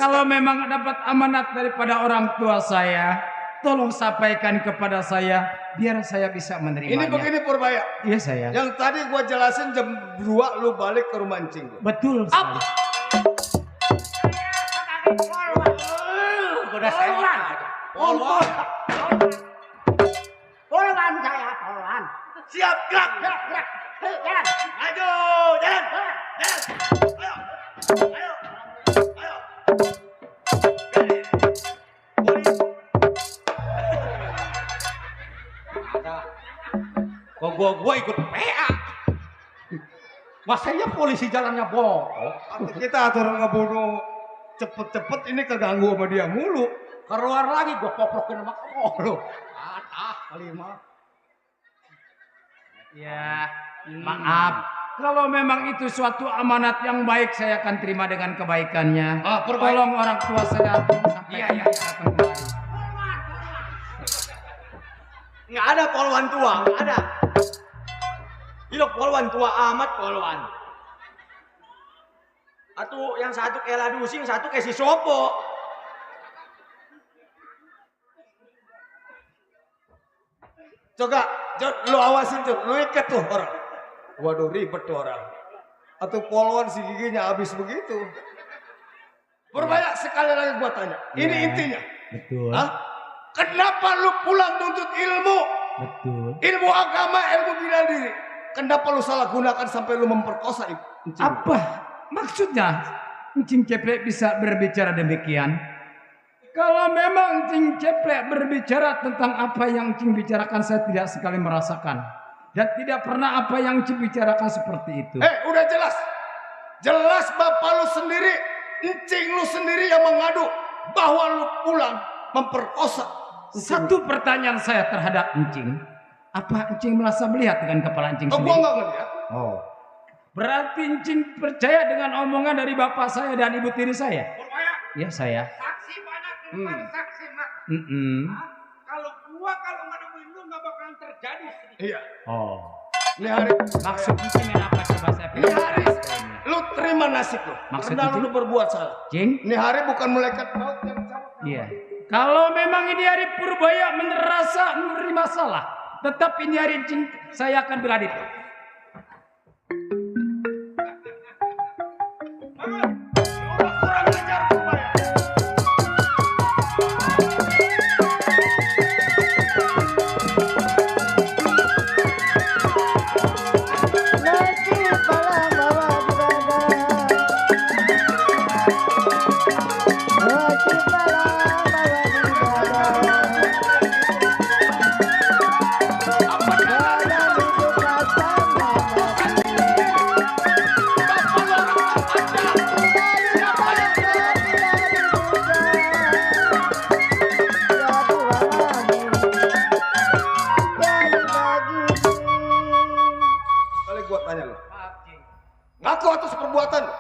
Kalau memang dapat amanat daripada orang tua saya, tolong sampaikan kepada saya biar saya bisa menerimanya. Ini begini Purbaya. Iya saya. Yang tadi gua jelasin jam 2 lu balik ke rumah Encing. Betul sekali. Udah sewan aja. Polwan. Polwan saya, polwan. Siap gerak. Gerak. Hei, jalan. Maju, jalan. Jalan. Ayo. Ayo. Ayo. Oh, gua ikut PA. Masanya polisi jalannya bongkok. Kita aturan ngebunuh cepet-cepet ini keganggu sama dia mulu. Keluar lagi gua poprokin sama kamu. Kalimat. Ya, maaf. Kalau memang itu suatu amanat yang baik, saya akan terima dengan kebaikannya. Tolong orang tua saya sampai datang kemari. Nggak ada polwan tua, nggak ada. Ilok polwan tua amat polwan. Atau yang satu kayak ladusi, yang satu kayak si Sopo. Coba, lu awasin tuh, lu ikat tuh orang. Waduh ribet tuh orang. Atau polwan si giginya habis begitu. Berbanyak sekali lagi gua tanya. Ini intinya. Betul. Hah? Kenapa lu pulang nuntut ilmu? Betul. Ilmu agama, ilmu bela diri. Kenapa lu salah gunakan sampai lu memperkosa ibu? Apa maksudnya Encing Ceplek bisa berbicara demikian? Kalau memang Encing Ceplek berbicara tentang apa yang Encing bicarakan, saya tidak sekali merasakan. Dan tidak pernah apa yang Encing bicarakan seperti itu. Udah jelas. Jelas bapak lu sendiri, Encing lu sendiri yang mengadu bahwa lu pulang memperkosa. Satu pertanyaan saya terhadap Encing. Apa Encing merasa melihat dengan kepala Encing sendiri? Gua nggak ngeliat. Oh. Berarti Encing percaya dengan omongan dari bapak saya dan ibu tiri saya? Ya saya. Saksi banyak depan saksi mak. Kalau nggak nemuin lu nggak bakalan terjadi. Iya. Oh. Ini hari Maksud Encing apa coba saya ini hari lu terima nasib lu. Maksud Karena Encing? lu berbuat salah. Cing? Ini hari bukan malaikat maut yang cabut. Iya. Kalau memang ini hari Purbaya merasa menerima salah, tetap ini hari Encing saya akan bela diri. Kurang ajar Purbaya. Nasib malah bawa di dada. Nasib malah bawa di dada. Dalam hidup rasanya mati. Kali gua tanya lu. Ngaku atas perbuatan lu.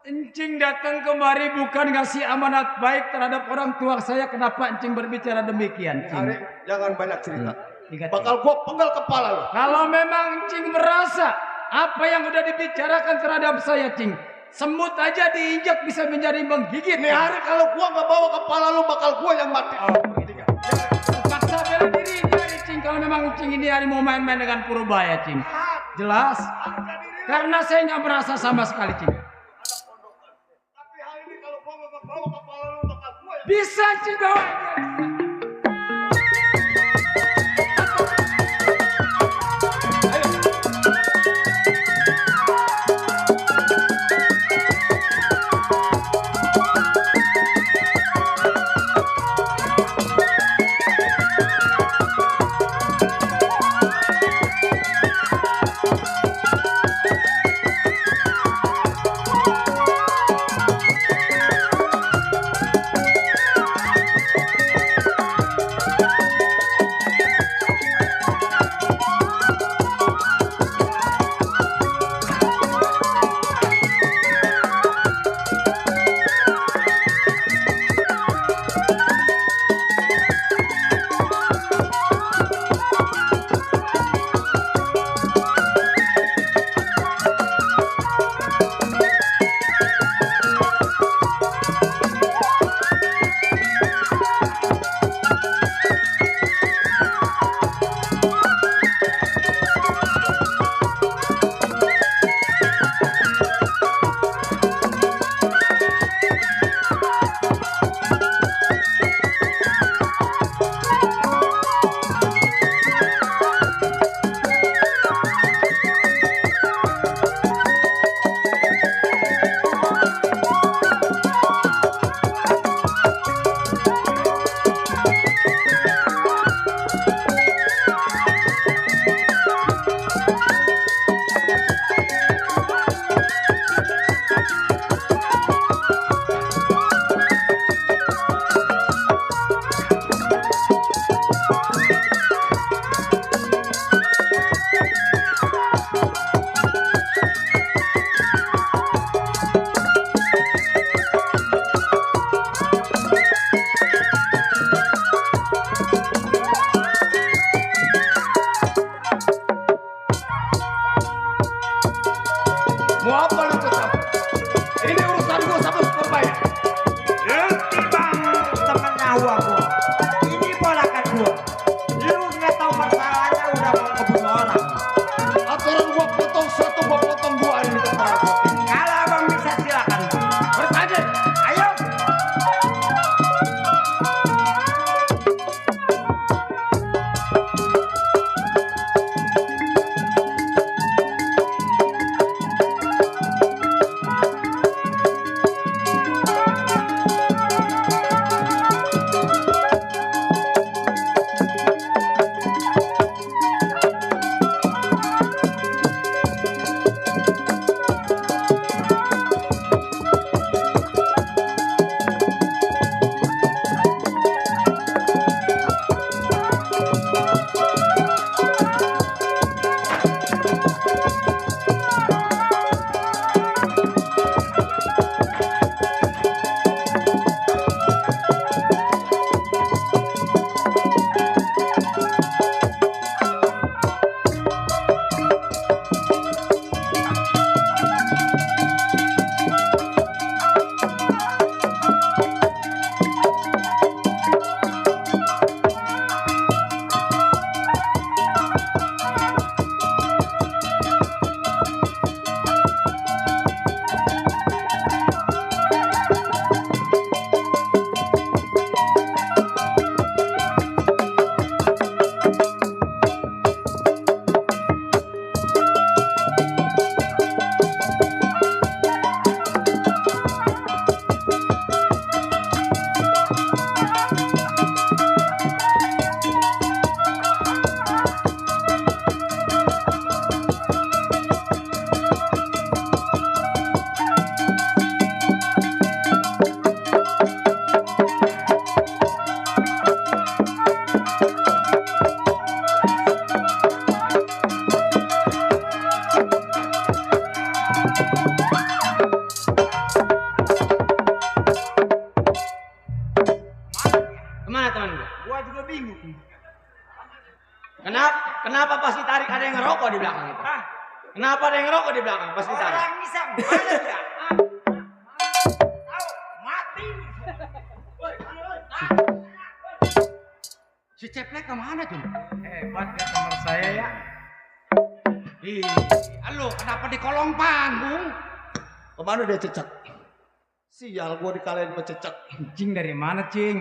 Encing datang kemari bukan ngasih amanat baik terhadap orang tua saya. Kenapa Encing berbicara demikian, Cing? Hari jangan banyak cerita. Ingat, Bakal gua penggal kepala lu. kalau memang Encing merasa apa yang udah dibicarakan terhadap saya, Cing, semut aja diinjak bisa menjadi menggigit. Ini hari kalau gua nggak bawa kepala lu bakal gua yang mati. Paksa bela diri ini hari, Cing. Kalau memang Cing ini hari mau main-main dengan Purbaya, Cing. Jelas. Karena saya nggak merasa sama sekali, Cing. Tapi hari ini kalau gua nggak bawa kepala lu bakal gua yang Bisa, Cing, bawa aja. teman gua? Gua juga bingung. Kenapa pas ditarik ada yang ngerokok di belakang itu? Kenapa ada yang ngerokok di belakang pas ditarik? Orang bisa mana dia? Tahu mati. Si Ceplek kemana tuh? Hebat ya teman saya ya. Ih, halo, kenapa di kolong panggung? Kemana dia cecek? Sial, gua dikalahin sama cecek. Cing dari mana, Cing?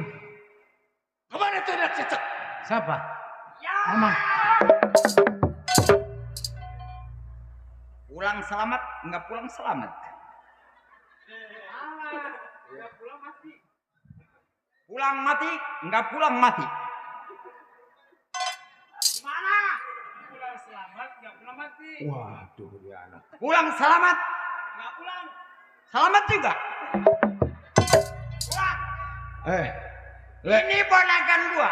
Kemana tuh dia cecek? Siapa? Mama. Pulang selamat, enggak pulang selamat. Pulang mati, enggak pulang mati. Gimana? Pulang selamat, nggak pulang mati. Waduh, dia anak. Pulang selamat, enggak pulang. Selamat juga. Pulang. Le, Ini ponakan gua.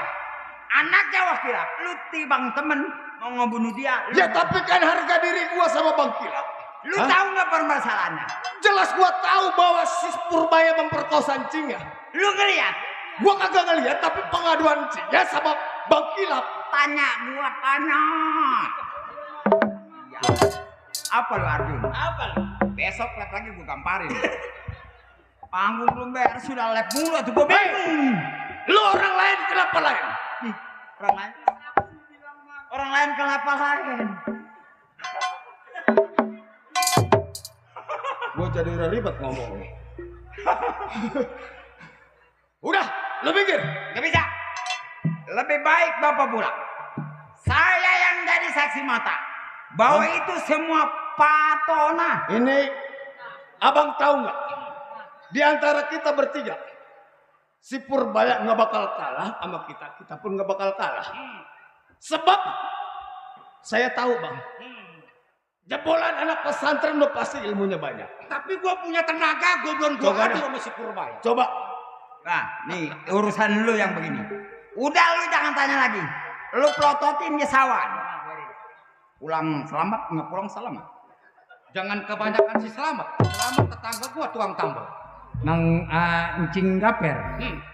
Anaknya wakilap. Lu tibang temen mau ngebunuh dia. Lu, ya tapi kan harga diri gua sama Bang Kilap. lu tahu nggak permasalahannya? Jelas gua tahu bahwa si Purbaya memperkosa Cingnya. Lu ngeliat? Gua kagak ngeliat, tapi pengaduan Cingnya sama Bang Kilap. Tanya gua tanya. Ya. Apa lu Arjun? Apa lu? Besok lab lagi gua gamparin. Panggung belum beres sudah lab mulu tuh gua bingung. Lu orang lain kenapa lain? Ih, orang lain. Orang lain kenapa lain? Gua jadi udah ribet ngomong. Udah, lu mikir. Gak bisa. Lebih baik Bapak pulang. Saya yang jadi saksi mata bahwa itu semua patona. Ini abang tahu nggak? Di antara kita bertiga, si Purbaya nggak bakal kalah sama kita. Kita pun nggak bakal kalah. Sebab saya tahu bang, jebolan anak pesantren lo pasti ilmunya banyak. Tapi gua punya tenaga, gua belum gua adu sama si Purbaya. Coba. Nah, nih urusan lu yang begini. Udah lu jangan tanya lagi. Lu pelototin nyesawan. Pulang selamat nggak pulang selamat. Jangan kebanyakan si Selamat. Selamat tetangga gua tukang tambal. Nang encing gaper.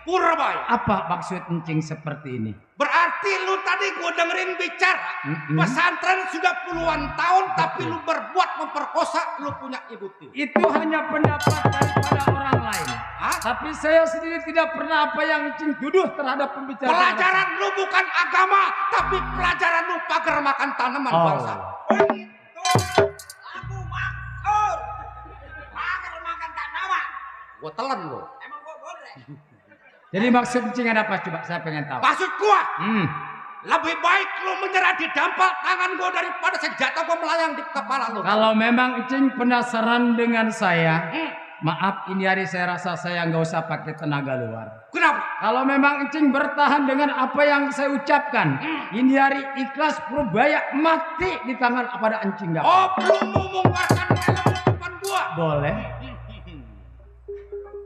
Purbaya. Apa maksud encing seperti ini? Berarti lu tadi gua dengerin bicara. Pesantren sudah puluhan tahun tapi lu berbuat memperkosa, lu punya ibu tiri. Itu hanya pendapat daripada orang lain. Tapi saya sendiri tidak pernah apa yang encing tuduh terhadap pembicara. Pelajaran lu bukan agama, tapi pelajaran lu pagar makan tanaman bangsa. Oh gitu. Aku maksud pagar makan tanaman. Gua telan lu. Emang gua boleh. Jadi maksud encing ada apa coba saya pengen tahu. Maksud gua, lebih baik lu menyerah di dampal tangan gua daripada senjata gua melayang di kepala lu. Kalau memang encing penasaran dengan saya, maaf ini hari saya rasa saya nggak usah pakai tenaga luar. Kenapa? Kalau memang encing bertahan dengan apa yang saya ucapkan, ini hari ikhlas Purbaya mati di tangan pada encing gaper. Oh, belum mengungkapkan ilmu depan gua. Boleh.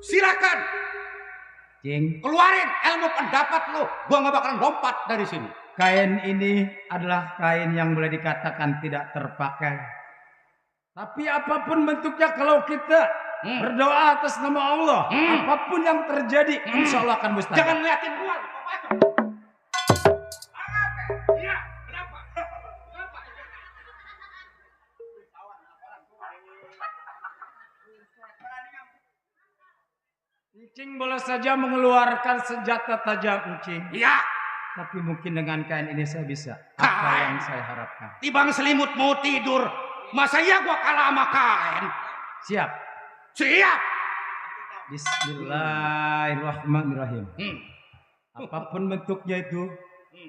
Silakan. Cing, Keluarin ilmu pendapat lu. Gua nggak bakalan lompat dari sini. kain ini adalah kain yang boleh dikatakan tidak terpakai. Tapi apapun bentuknya kalau kita berdoa atas nama Allah, apapun yang terjadi, insya Allah akan mustajab. Jangan liatin gua. Iya, kenapa? Encing boleh saja mengeluarkan senjata tajam encing. Iya. Tapi mungkin dengan kain ini saya bisa apa yang saya harapkan. Tibang selimut mau tidur. Masa iya gua kalah sama kain? Siap. Siap. Bismillahirrahmanirrahim. Apapun bentuknya itu,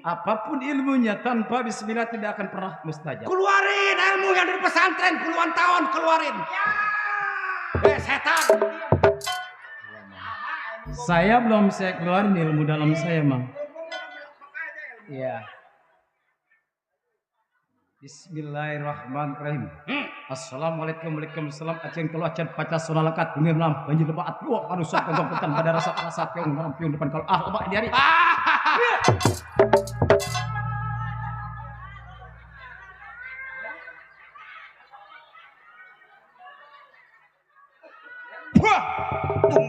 apapun ilmunya, tanpa bismillah tidak akan pernah mustajab. Keluarin ilmu yang dari pesantren puluhan tahun, keluarin. Setan. Saya belum saya keluarin ilmu dalam saya, Mang. Iya. Bismillahirrahmanirrahim. Assalamualaikum Waalaikumsalam. Aceng kalau acan PANCASONA lekat bumi melam banjir lebat dua kanu sok kentong pada rasa yang merampiun depan kalau lebat di hari. Wah, tung.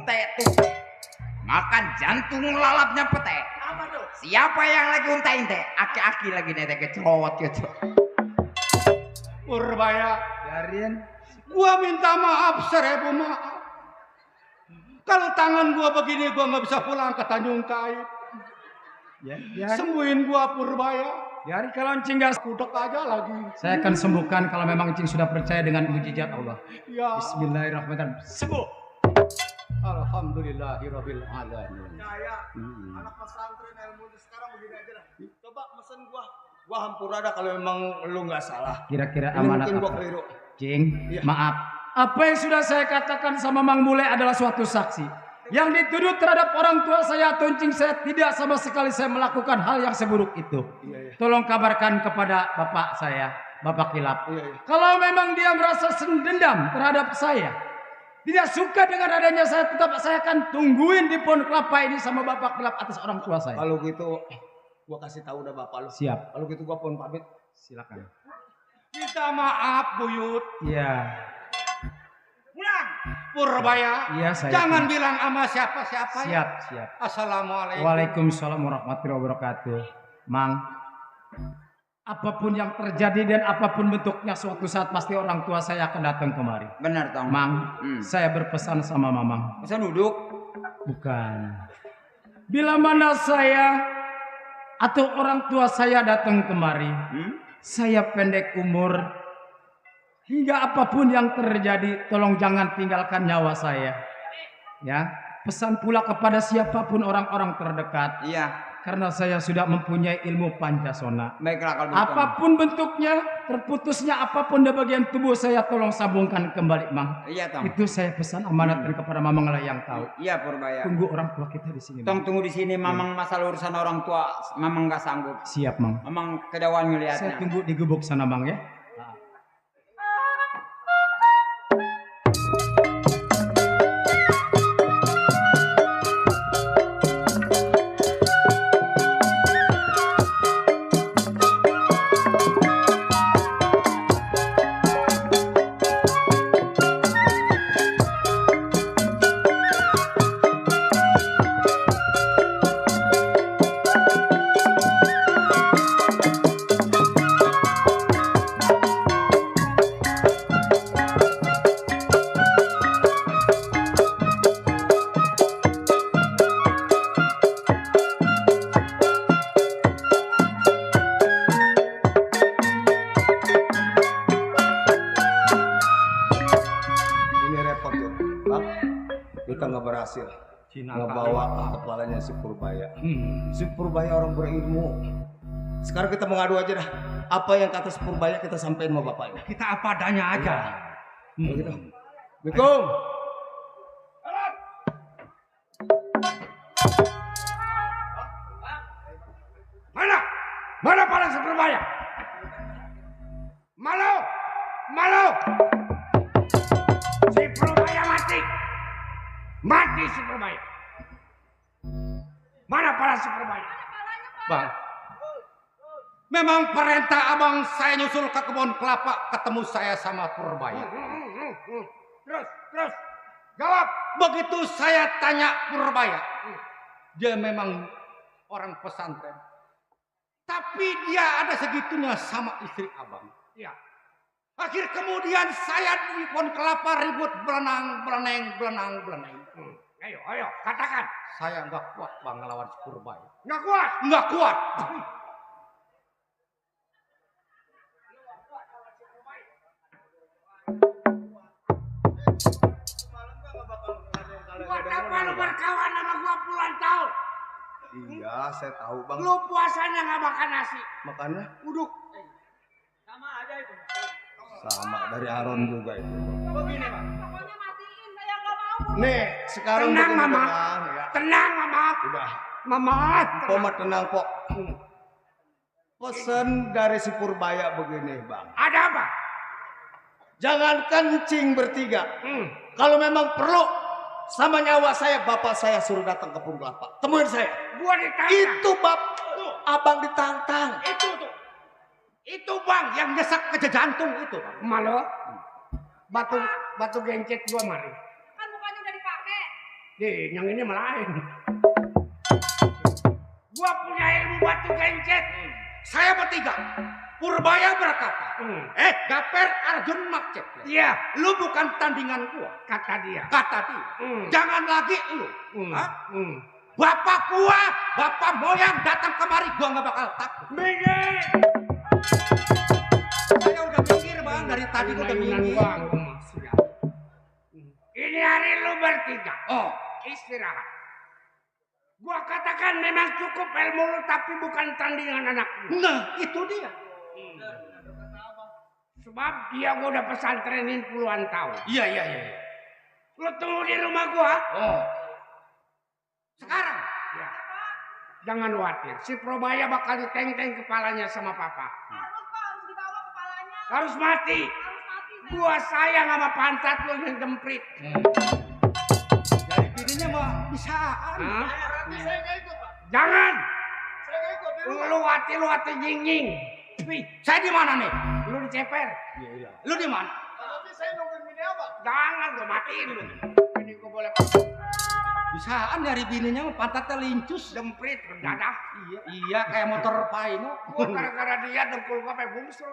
Makan jantung lalapnya pete. Siapa yang lagi untain teh? Aki-aki lagi nete kecrot gitu. Purbaya, Biarin. gua minta maaf 1000 maaf. Kalau tangan gua begini gua nggak bisa pulang ke Tanjung Kait. Ya, biarin. Sembuhin gua Purbaya. Biarin kalau Encing nggak Kudek aja lagi. saya akan sembuhkan kalau memang Encing sudah percaya dengan mujizat Allah. Ya. Bismillahirrahmanirrahim. Sembuh. Alhamdulillahirabbil alamin. Saya anak pesantren ilmu sekarang begini aja lah. Coba mesen gua hampura dah kalau memang lu nggak salah. Kira-kira Ini amanat mungkin gua apa? keliru. Cing, Iya. maaf. Apa yang sudah saya katakan sama Mang Bule adalah suatu saksi. Yang dituduh terhadap orang tua saya atau Encing saya tidak sama sekali saya melakukan hal yang seburuk itu. Iya. Tolong kabarkan kepada bapak saya, Bapak Kilap. Iya. Kalau memang dia merasa dendam terhadap saya, tidak suka dengan adanya saya, tetap saya akan tungguin di pohon kelapa ini sama Bapak Kilap atas orang tua saya. Kalau gitu gua kasih tahu udah bapak lu. Siap. Kalau gitu gua pun pamit. Silakan. Minta maaf Buyut. Iya. Pulang. Purbaya. Iya, saya. Jangan bilang sama siapa-siapa ya. Siap, siap. Assalamualaikum. Waalaikumsalam warahmatullahi wabarakatuh. Mang, apapun yang terjadi dan apapun bentuknya suatu saat pasti orang tua saya akan datang kemari. Benar tong. Mang, saya berpesan sama Mamang. Masa duduk? Bukan. Bila mana saya atau orang tua saya datang kemari, saya pendek umur, hingga apapun yang terjadi, tolong jangan tinggalkan nyawa saya. Ya, pesan pula kepada siapapun orang-orang terdekat. Iya. Karena saya sudah mempunyai ilmu Pancasona. Baiklah kalau begitu. Apapun bentuknya, terputusnya apapun di bagian tubuh saya tolong sambungkan kembali, Mang. Iya, Tong. Itu saya pesan amanatkan kepada Mamang lah yang tahu. Iya, Purbaya. Tunggu orang tua kita di sini. Tong tunggu di sini, Mamang masalah urusan orang tua, Mamang nggak sanggup. Siap, Mang. Mamang kedauan Saya ngelihatnya. tunggu di gubuk sana, Mang ya. Ini repot ya. Bang, kita nggak berhasil ngebawa kepalanya si Purbaya. Si Purbaya orang berilmu. Sekarang kita mengadu aja dah. Apa yang kata si Purbaya kita sampein sama bapaknya. Kita apa adanya aja. Begitu. Assalamualaikum. Mana? Mana para si Purbaya? Malu! Malu! Si Purbaya mati! Mati si Purbaya! Mana para si Purbaya? Bang, memang perintah abang saya nyusul ke kebun kelapa ketemu saya sama Purbaya. Terus, jawab. Begitu saya tanya Purbaya, dia memang orang pesantren. Tapi dia ada segitunya sama istri abang. Iya. Akhir kemudian saya di pohon kelapa ribut berenang. Ayo, katakan. Saya nggak kuat bang ngelawan si Purbaya. Nggak kuat? Nggak kuat. Buat apa lu berkawan sama gua puluhan tahun? Iya, saya tahu bang. Lu puasanya nggak makan nasi. Makannya Uduk. Sama aja itu. sama dari Aron juga itu. Begini bang. Pokoknya matiin saya nggak mau. Nih, sekarang Tenang, begini, Mama. Bang, ya. Tenang mama. Udah. Mama. Pok mah tenang, Pok. Pesen dari si Purbaya begini, Bang. Ada apa? Jangan kencing bertiga. Kalau memang perlu sama nyawa saya, bapak saya suruh datang ke Kebun Kelapa. Temuin saya. Gua ditantang. Itu abang ditantang. Itu tuh. Itu bang yang desak ke jantung itu. Malu. Batu gencet gua mari. Kan mukanya udah dipakai. Yang ini malah lain. Gua punya batu gencet. Saya bertiga. Purbaya berkata, Gaper Arjun Makcet. Iya, lu bukan tandingan gua. Kata dia. Jangan lagi lu. Bapak gua, bapak moyang datang kemari, gua nggak bakal takut. Minggir. Saya udah minggir bang, dari tadi gua udah minggir. Ini hari lu bertiga. Oh, istirahat. Gua katakan memang cukup ilmu lu tapi bukan tandingan anak lu. nah itu dia. Sebab dia gua udah pesantrenin puluhan tahun. Iya. Lu tunggu di rumah gua. Oh, sekarang. Ya. Jangan khawatir, si Probaya bakal diteng-teng kepalanya sama papa. Harus Pak, harus dibawa kepalanya. Harus mati. Gua sayang sama pantat lu yang jemprit. Dari bininya mah bisaan. Saya nggak ikut, Pak. Jangan. Saya nggak ikut. Lu hati nying-nying. Saya di mana nih? Lu diceper. Iya. Lu di mana? Tapi saya nungguin bini apa? Jangan, gua matiin lu. Ini gua boleh Bisaan dari bininya mah pantatnya lincus. jemprit berdadah. Iya kayak motor Paino. Gua gara-gara dia dengkul gua sampai bungsur.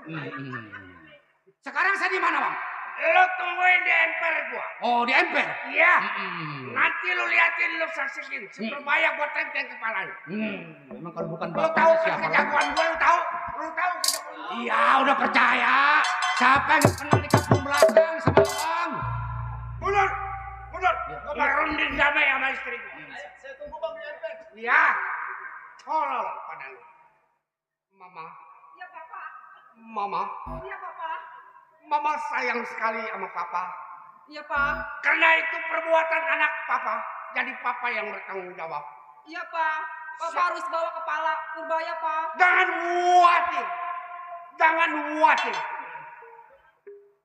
Sekarang saya di mana bang? Lu tungguin di emper gua. Oh di emper. Iya. Nanti lu liatin, lu saksiin. Si Probaya gua teng-teng kepalanya. Memang kalau bukan Lu tahu bapak kan siapa kejagoan lagi? gua, lu tahu? Lu tahu kejagoan gua? Iya udah percaya. Siapa yang kenal di kampung belakang sama bang? Mundur. Gua mau runding damai sama istri gua. Saya tunggu bang di MPR. Iya. Tolol pada lu. Mama. Iya Papa. Mama. Iya Papa. Mama sayang sekali sama papa. Iya Pak. Karena itu perbuatan anak papa. Jadi papa yang bertanggung jawab. Iya Pak. Papa harus bawa kepala Purbaya Pak. Jangan khawatir.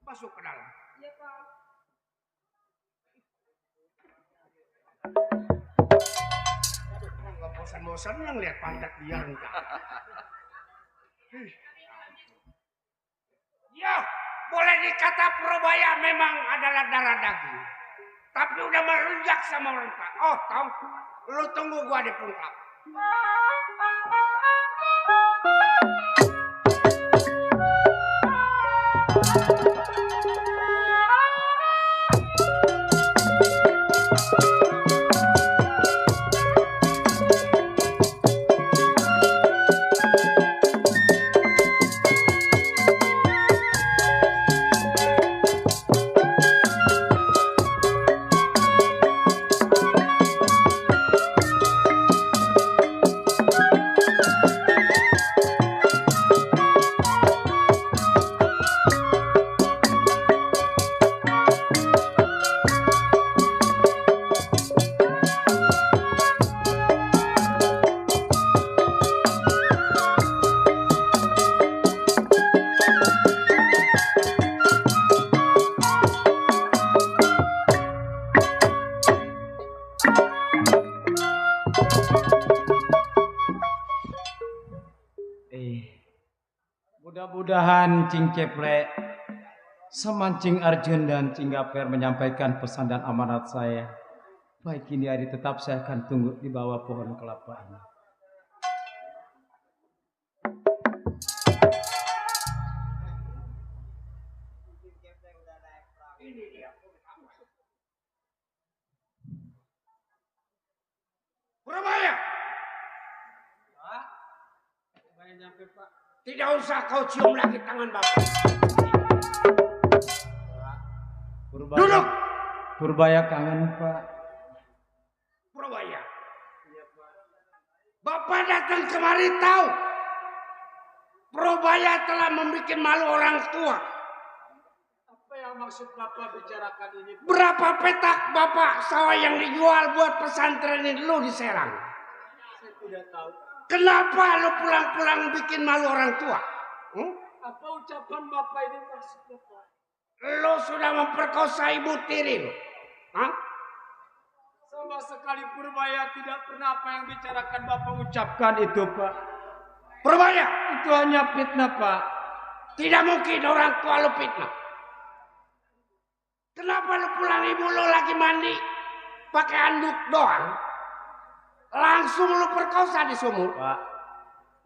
Masuk ke dalam. Iya Pak. Nggak bosan-bosan yang lihat pantat dia enggak. Ya, boleh dikata Probaya memang adalah darah daging. Tapi udah merunjak sama orang tua. Oh, tahu? Lu tunggu gua di puncak. Mudah-mudahan Cing Ceple sama Cing Arjun dan Cing Gaper menyampaikan pesan dan amanat saya. Baik ini hari tetap saya akan tunggu di bawah pohon kelapa ini. Probaya! Tidak usah kau cium lagi tangan bapak. Duduk! Purbaya kangen Pak. Probaya. Bapak datang kemari tahu. Probaya telah membuat malu orang tua. Apa yang maksud Bapak bicarakan ini? Berapa petak bapak sawah yang dijual buat pesantren ini lu di Serang? Saya tidak tahu. Kenapa lu pulang-pulang bikin malu orang tua? Apa ucapan Bapak ini maksudnya Pak? Lu sudah memperkosa ibu tiri lu. Hah? Sama sekali Purbaya tidak pernah apa yang bicarakan Bapak ucapkan itu Pak. Purbaya, Itu hanya fitnah Pak. tidak mungkin orang tua lu fitnah. Kenapa lu pulang ibu lu lagi mandi pakai handuk doang? Langsung lu perkosa di sumur. Pak,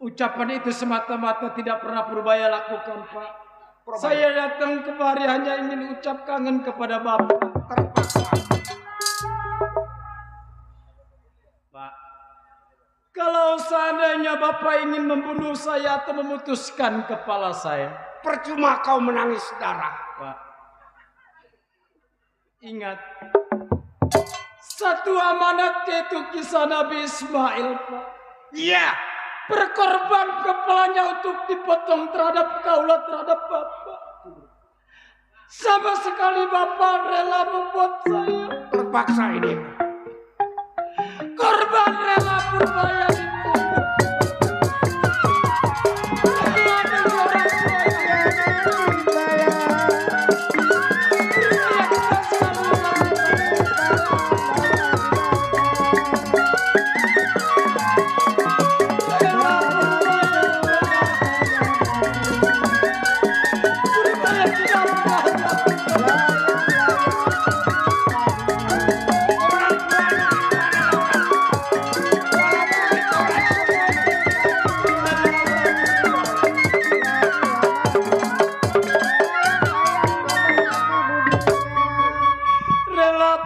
Ucapan itu semata-mata tidak pernah Purbaya lakukan, Pak. Saya datang kemari hanya ingin ucap kangen kepada Bapak. Pak, kalau seandainya Bapak ingin membunuh saya atau memutuskan kepala saya, percuma kau menangis darah. Pak, ingat, satu amanat yaitu kisah Nabi Ismail, Pak. Iya. Berkorban kepalanya untuk dipotong terhadap kaulah terhadap Bapak. Sama sekali Bapak rela membuat saya terpaksa ini. Korban rela Purbaya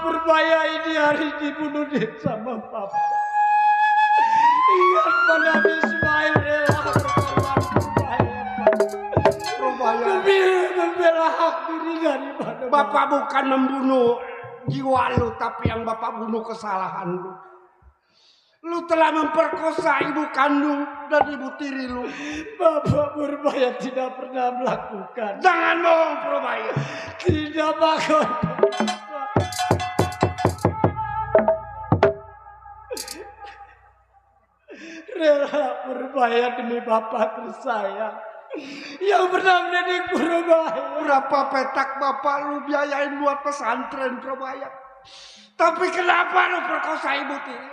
Purbaya ini hari dibunuh sama Papa. Ingat pada Ismail rela berkorban Purbaya demi membela hak diri daripada Bapak bukan membunuh jiwa lu, tapi yang Bapak bunuh kesalahan lu. Lu telah memperkosa ibu kandung dan ibu tiri lu. Bapak Purbaya tidak pernah melakukan. Jangan bohong Purbaya. Tidak bakal. Rela Purbaya demi Bapak tersayang yang pernah mendidik Purbaya. Berapa petak Bapak lu biayain buat pesantren Purbaya, tapi kenapa lu perkosa ibu tiri?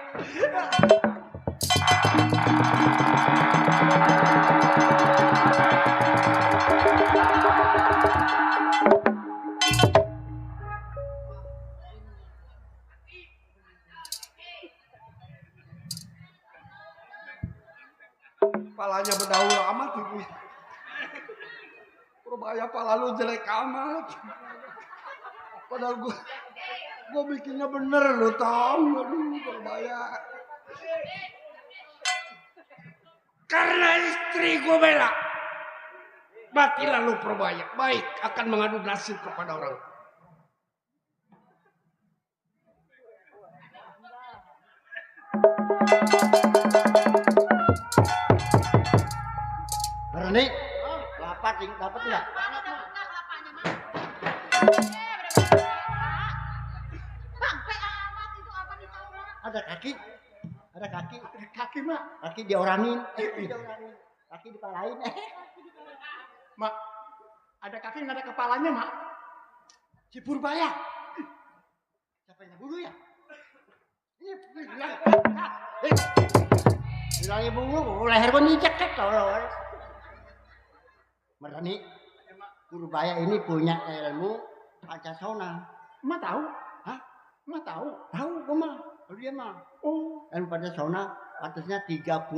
Palanya berdaulat amat itu. Purbaya pala lu jelek amat. Padahal gue bikinnya bener lu tau. Aduh Purbaya. Karena istri gue bela. Matilah lu Purbaya. Baik akan mengadu nasib kepada orang. Berani? Dapat enggak? Ada kaki, Kaki, Mak. kaki diorangin, kaki dipalain. Mak, ada kaki nggak ada kepalanya, Mak. Si Purbaya. Siapa yang bunuh ya? Ini bilangnya bunuh, leher gue nicek kan tolong. Merani, Purbaya ini punya ilmu Pancasona. Mak tahu? Hah? Mak tahu? Tahu gue mah, kalau dia mah. Oh, Ilmu Pancasona atasnya 39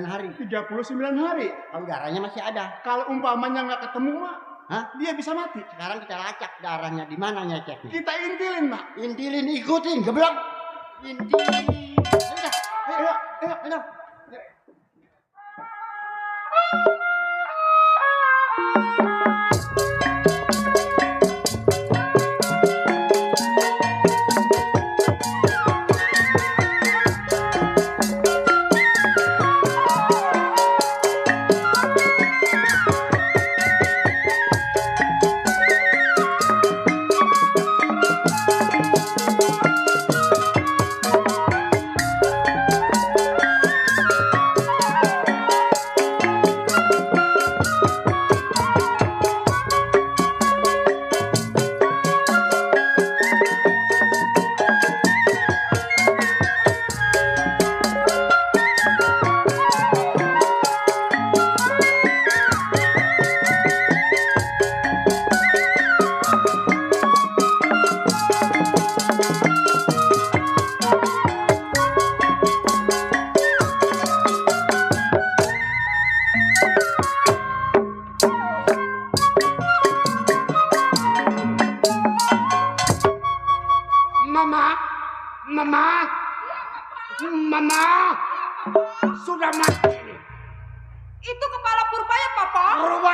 hari. 39 hari. Kalau darahnya masih ada. Kalau umpamanya nggak ketemu, Mak, Hah? dia bisa mati. Sekarang kita lacak darahnya di mana ngeceknya? Kita intilin, Mak. Intilin, ikutin, geblok. Intilin. Ayo.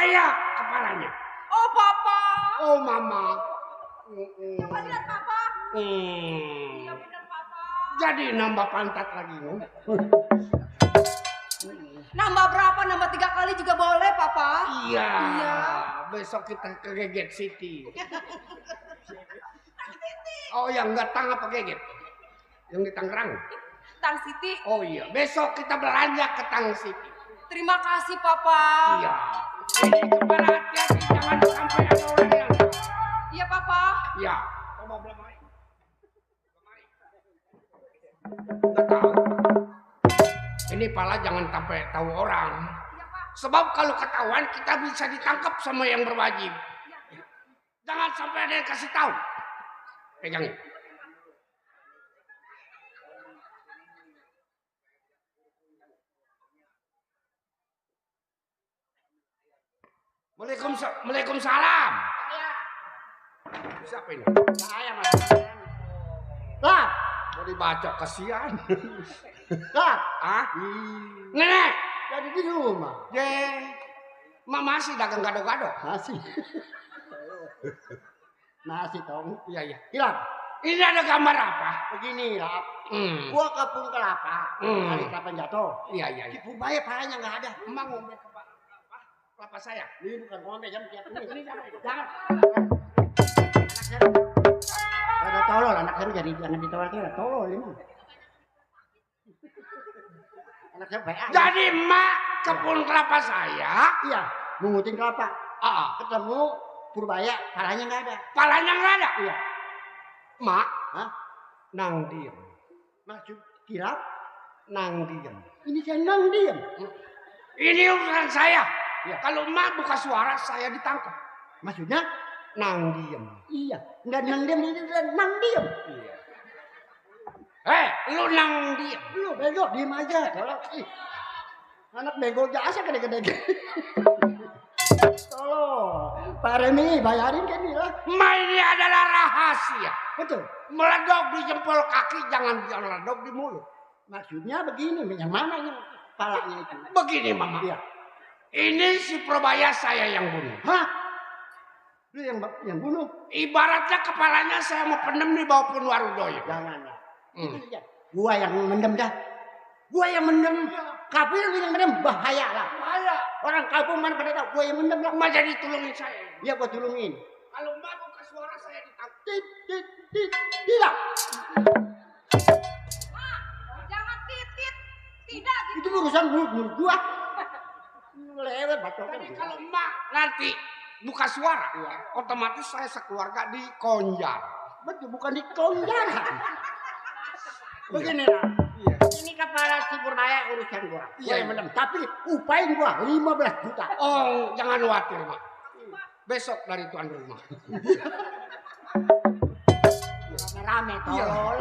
Purbaya kepalanya. Oh, Papa. Oh, Mama. Coba lihat, Papa. Iya, benar, Papa. Jadi nambah pantat lagi. Nambah berapa? Nambah 3 kali juga boleh, Papa. Iya. Iya. Besok kita ke Geget City. Oh ya, enggak Tang apa Geget? Yang di Tangerang. Tang City. Oh iya, besok kita belanja ke Tang City. Terima kasih, Papa. Iya. Ini kepala hati-hati, jangan sampai ada orang yang. Iya, Papa. Iya. Coba belum mari. Enggak tahu. Ini pala jangan sampai tahu orang. Sebab kalau ketahuan kita bisa ditangkap sama yang berwajib. Jangan sampai ada yang kasih tahu. Pegangin. Waalaikumsalam. Siapa ini? Saya Mas. Lah, Mau dibaca kasihan. lah. Ah? Nenek. Jadi di rumah. Ye. Mama masih dagang gado-gado. Masih. Masih tong. Iya, iya. Hilang. Ini ada gambar apa? Begini lah. Gua kampung kelapa. Kali kelapa jatuh. Iya, iya, iya. Di Purbaya palanya nggak ada. Emang ngombe kelapa saya. Ini bukan ngombe jam tiap ini. Jangan. Ada tolol anak saya jadi jangan ditolol tolol ini. Anak saya PA. Jadi emak kebun kelapa saya. Iya, mengutin kelapa. Ketemu Purbaya, palanya nggak ada. Palanya nggak ada. Iya. Mak. Hah? Nang diem. Maksud kilap? Nang diem. Ini saya nang diem. Ini urusan saya. Iya. Kalau emak buka suara saya ditangkap. Maksudnya? Nang diem. Iya. Nggak nang diem, ini udah nang diem. Iya. Lu nang diem. Lu bego, diem aja. Tolong. Anak bego jasa gede-gede. Tolong. Pak Remi, bayarin kan ini lah. Ma ini adalah rahasia. Betul. Meledok di jempol kaki, jangan meledok di mulut. Maksudnya begini, yang mana yang palanya itu? Begini, Mama. Iya. Ini si Purbaya saya yang bunuh. Hah? Lu yang bunuh? Ibaratnya kepalanya saya mau pendem di bawah pun Warudoyo. Janganlah. Gua yang mendem dah. Gua yang mendem. Kafir lu yang mendem, bahaya lah. Bahaya. Orang kampung mana pada tahu gua yang mendem lah. Ma jadi tolongin saya. Iya gua tolongin. Kalau Mbak buka suara saya ditangkap. Tidak. Jangan titit. Tidak gitu. Itu urusan mulut gua. Lewat bacokan. Jadi kalau Mbak nanti buka suara, otomatis saya sekeluarga dikonjar. Betul, bukan dikonjar. Begini lah. Iya. Ini kepala si Purbaya urusan gua. Gua yang mendem. Tapi upain gua 15 juta. Oh, jangan khawatir, Mak. Besok dari tuan rumah. Rame tolol.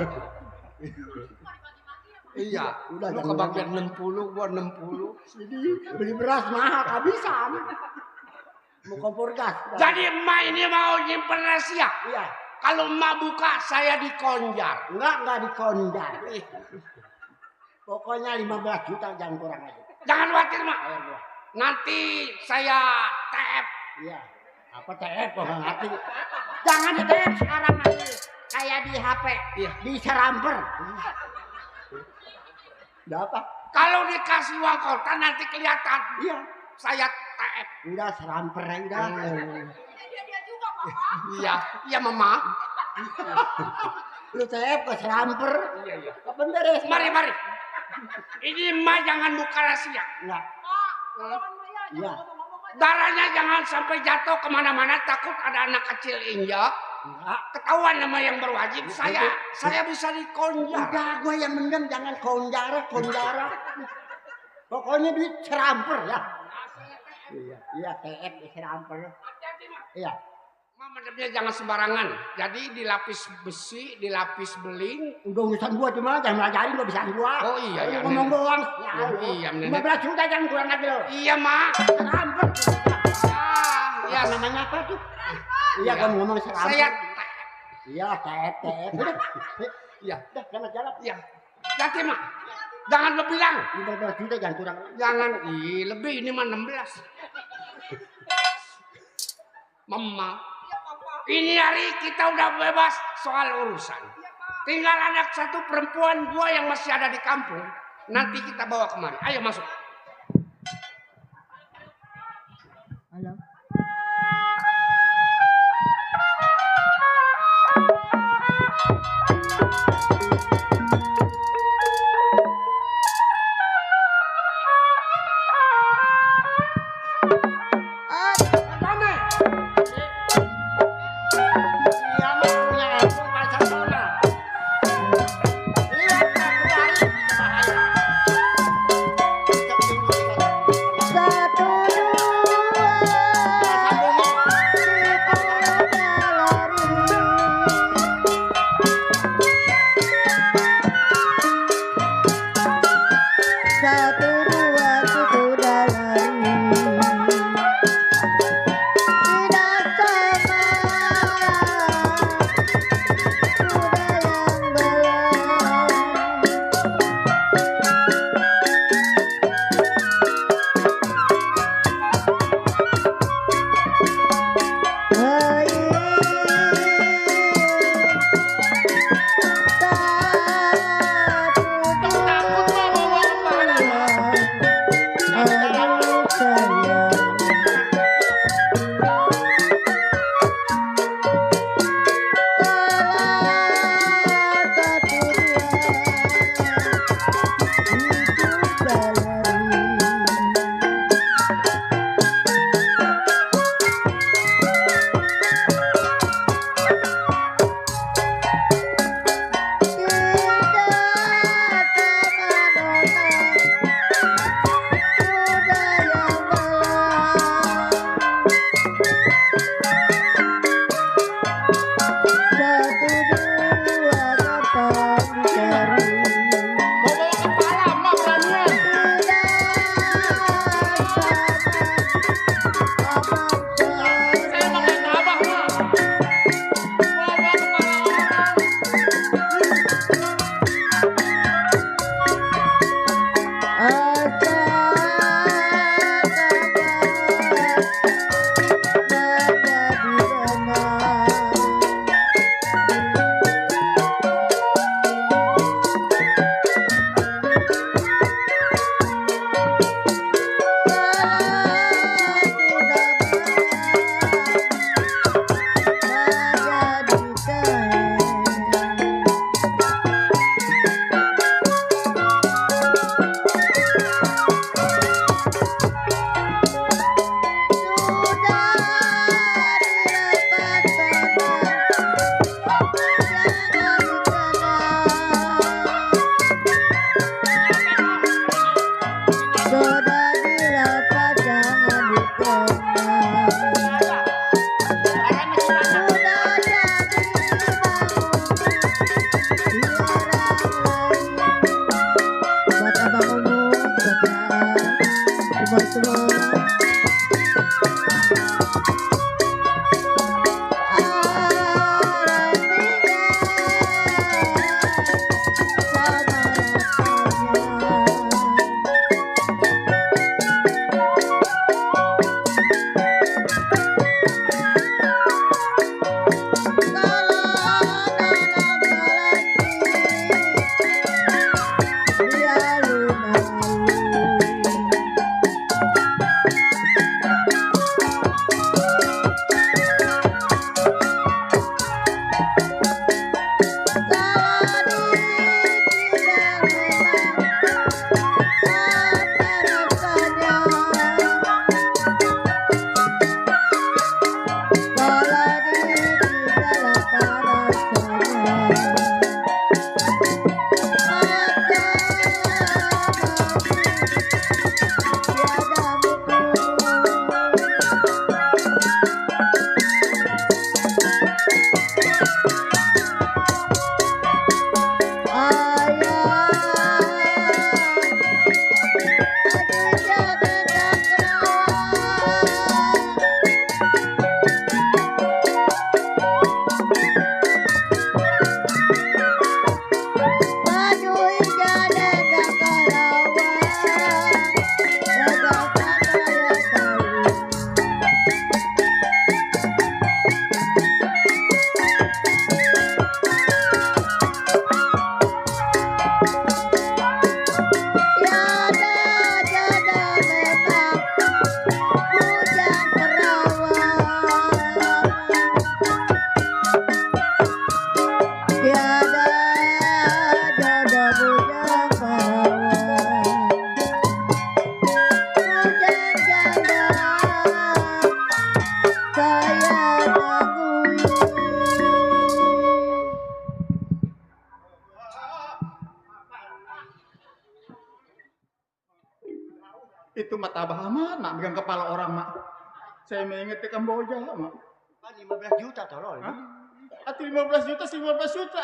Iya, udah lu kebagian 60, gua 60. Jadi beli beras mahal habisan. Mau kompor gas. Jadi emak ini mau nyimpen rahasia. Iya. Kalau emak buka saya dikonjar. Enggak dikonjar. Pokoknya 15 juta jangan kurang aja. Jangan khawatir, Mak. Ayo gua. Nanti saya TF. Iya. Apa TF kok nggak ngerti. Jangan di TF sekarang nanti. Kayak di HP. Iya. Di seramper. Udah apa? Kalau dikasih uang kota nanti kelihatan. Iya. Saya TF. Udah seramper aja. Dia juga, Papa. Iya, iya Mama. Lu TF ke seramper. Iya, iya. Kapan beres? Mari. Ini emak jangan buka rahasia. Enggak. Pak, tolong saya. Iya. Darahnya jangan sampai jatuh kemana-mana, takut ada anak kecil injak. Enggak. Ketahuan sama yang berwajib. Saya bisa dikonjar. Udah gue yang mendem jangan konjara. Pokoknya duit seramper ya. Iya TF di seramper. Hati-hati, Mak. Iya. Mama mendemnya jangan sembarangan. Jadi dilapis besi, dilapis beling. Udah urusan gua cuma jangan ngajarin gua bisa gua. Oh iya, iya. Ngomong doang. Iya, Nenek. 15 juta jangan kurang lagi lo. Iya, Mak. Seramper. Ya, Namanya apa tuh? Iya, gua ngomong seramper. Saya Iya, TF. Udah. Iya. Udah, selamat jalan. Iya. Hati, Mak. Jangan lebih bilang. 15 juta jangan kurang. Jangan, lebih ini mah 16. Mama, ini hari kita udah bebas soal urusan. Tinggal anak satu perempuan gua yang masih ada di kampung. Nanti kita bawa kemari. Ayo masuk. Halo. Dia mah punya kampung PANCASONA. Lihat aku hari ini bahaya. Satu dua aku udah lari. Tidak sama udah yang belang. mah tabah amat, mak. Megang kepala orang, mak. Saya mengingat di Kamboja, mak. 15 juta tolong. Atau 15 juta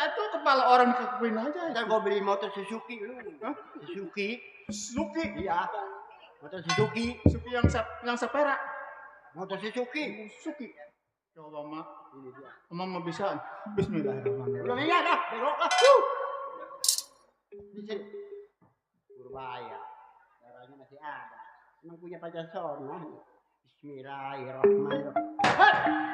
itu kepala orang dikekuin aja. Ntar gue beli motor Suzuki lu. Suzuki? Iya. Motor Suzuki. Suzuki yang sepera. Motor Suzuki. Coba, mak. Ini dia. Mama bisa. Bismillahirrahmanirrahim. Belum iya dah. Belok lah. Di sini. Purbaya. Darahnya masih ada. Emang punya PANCASONA. Bismillahirrahmanirrahim.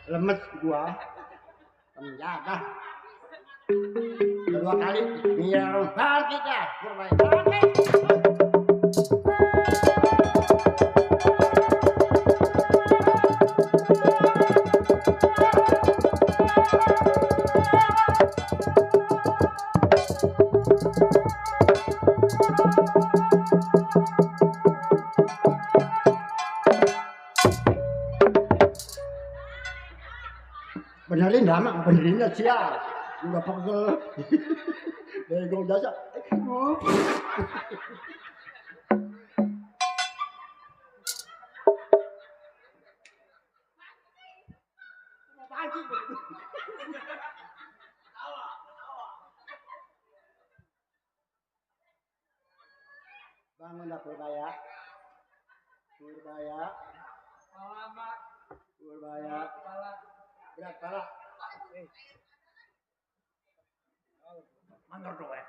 Lemes gua. Penjaga. Kedua kali biar bangkit ya. Bangkit. Benerin dah mak, benerin dah siap. Udah pegel. Bego jasa. Bangun dah Purbaya. Purbaya. Purbaya. Berat pala. Mandor doa.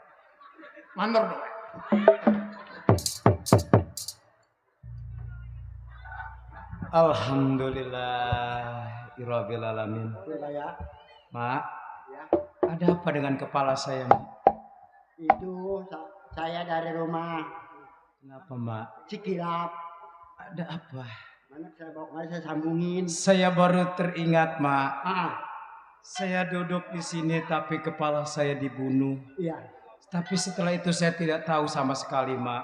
Mandor doa. Alhamdulillahirabbil alamin. Mak, Ya. ada apa dengan kepala saya, Mak? Itu saya dari rumah Kenapa, Mak? Cikilap. Ada apa? Mana saya bawa kemari saya sambungin. Saya baru teringat, Mak. Ah, Saya duduk di sini tapi kepala saya dibunuh. iya. Tapi setelah itu saya tidak tahu sama sekali, Mak.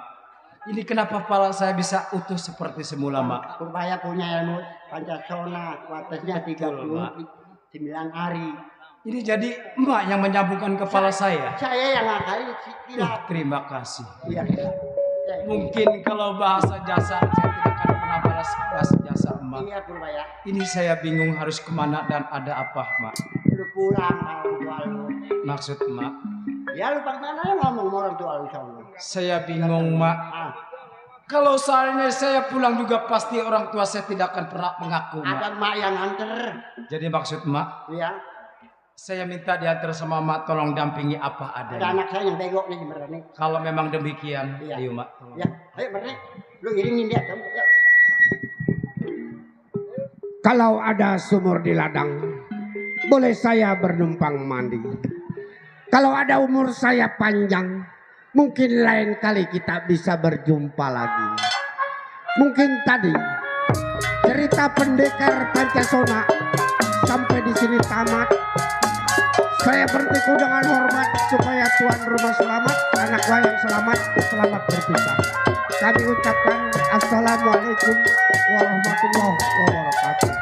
Ini kenapa kepala saya bisa utuh seperti semula, Mak? Purbaya punya ilmu PANCASONA, kuatesnya 39 hari. Ini jadi emak yang menyambungkan kepala saya. Saya yang ngakali Terima kasih. Iya. Mungkin kalau bahasa jasa saya tidak akan pernah balas bahasa jasa emak. Iya Purbaya. Ini saya bingung harus kemana dan ada apa, Mak. Lu pulang orang tua lu. Maksud emak? Ya lu mana ngomong sama orang tua lu sono. Saya bingung, Mak. Kalau soalnya saya pulang juga pasti orang tua saya tidak akan pernah mengaku, Mak. Ada emak yang nganter. Jadi maksud emak? Iya. Saya minta diantar sama emak, tolong dampingi apa Ada adanya. anak saya yang bego nih bener nih. Kalau memang demikian, Iya. ayo mak. Tolong. Ya, ayo bener. Lu iringin dia tuh. Ya. Kalau ada sumur di ladang, boleh saya bernumpang mandi. Kalau ada umur saya panjang, mungkin lain kali kita bisa berjumpa lagi. Mungkin tadi cerita pendekar Pancasona sampai di sini tamat. Saya berhenti dengan hormat supaya tuan rumah selamat, anak wayang selamat berpisah. Kami ucapkan assalamualaikum warahmatullahi wabarakatuh.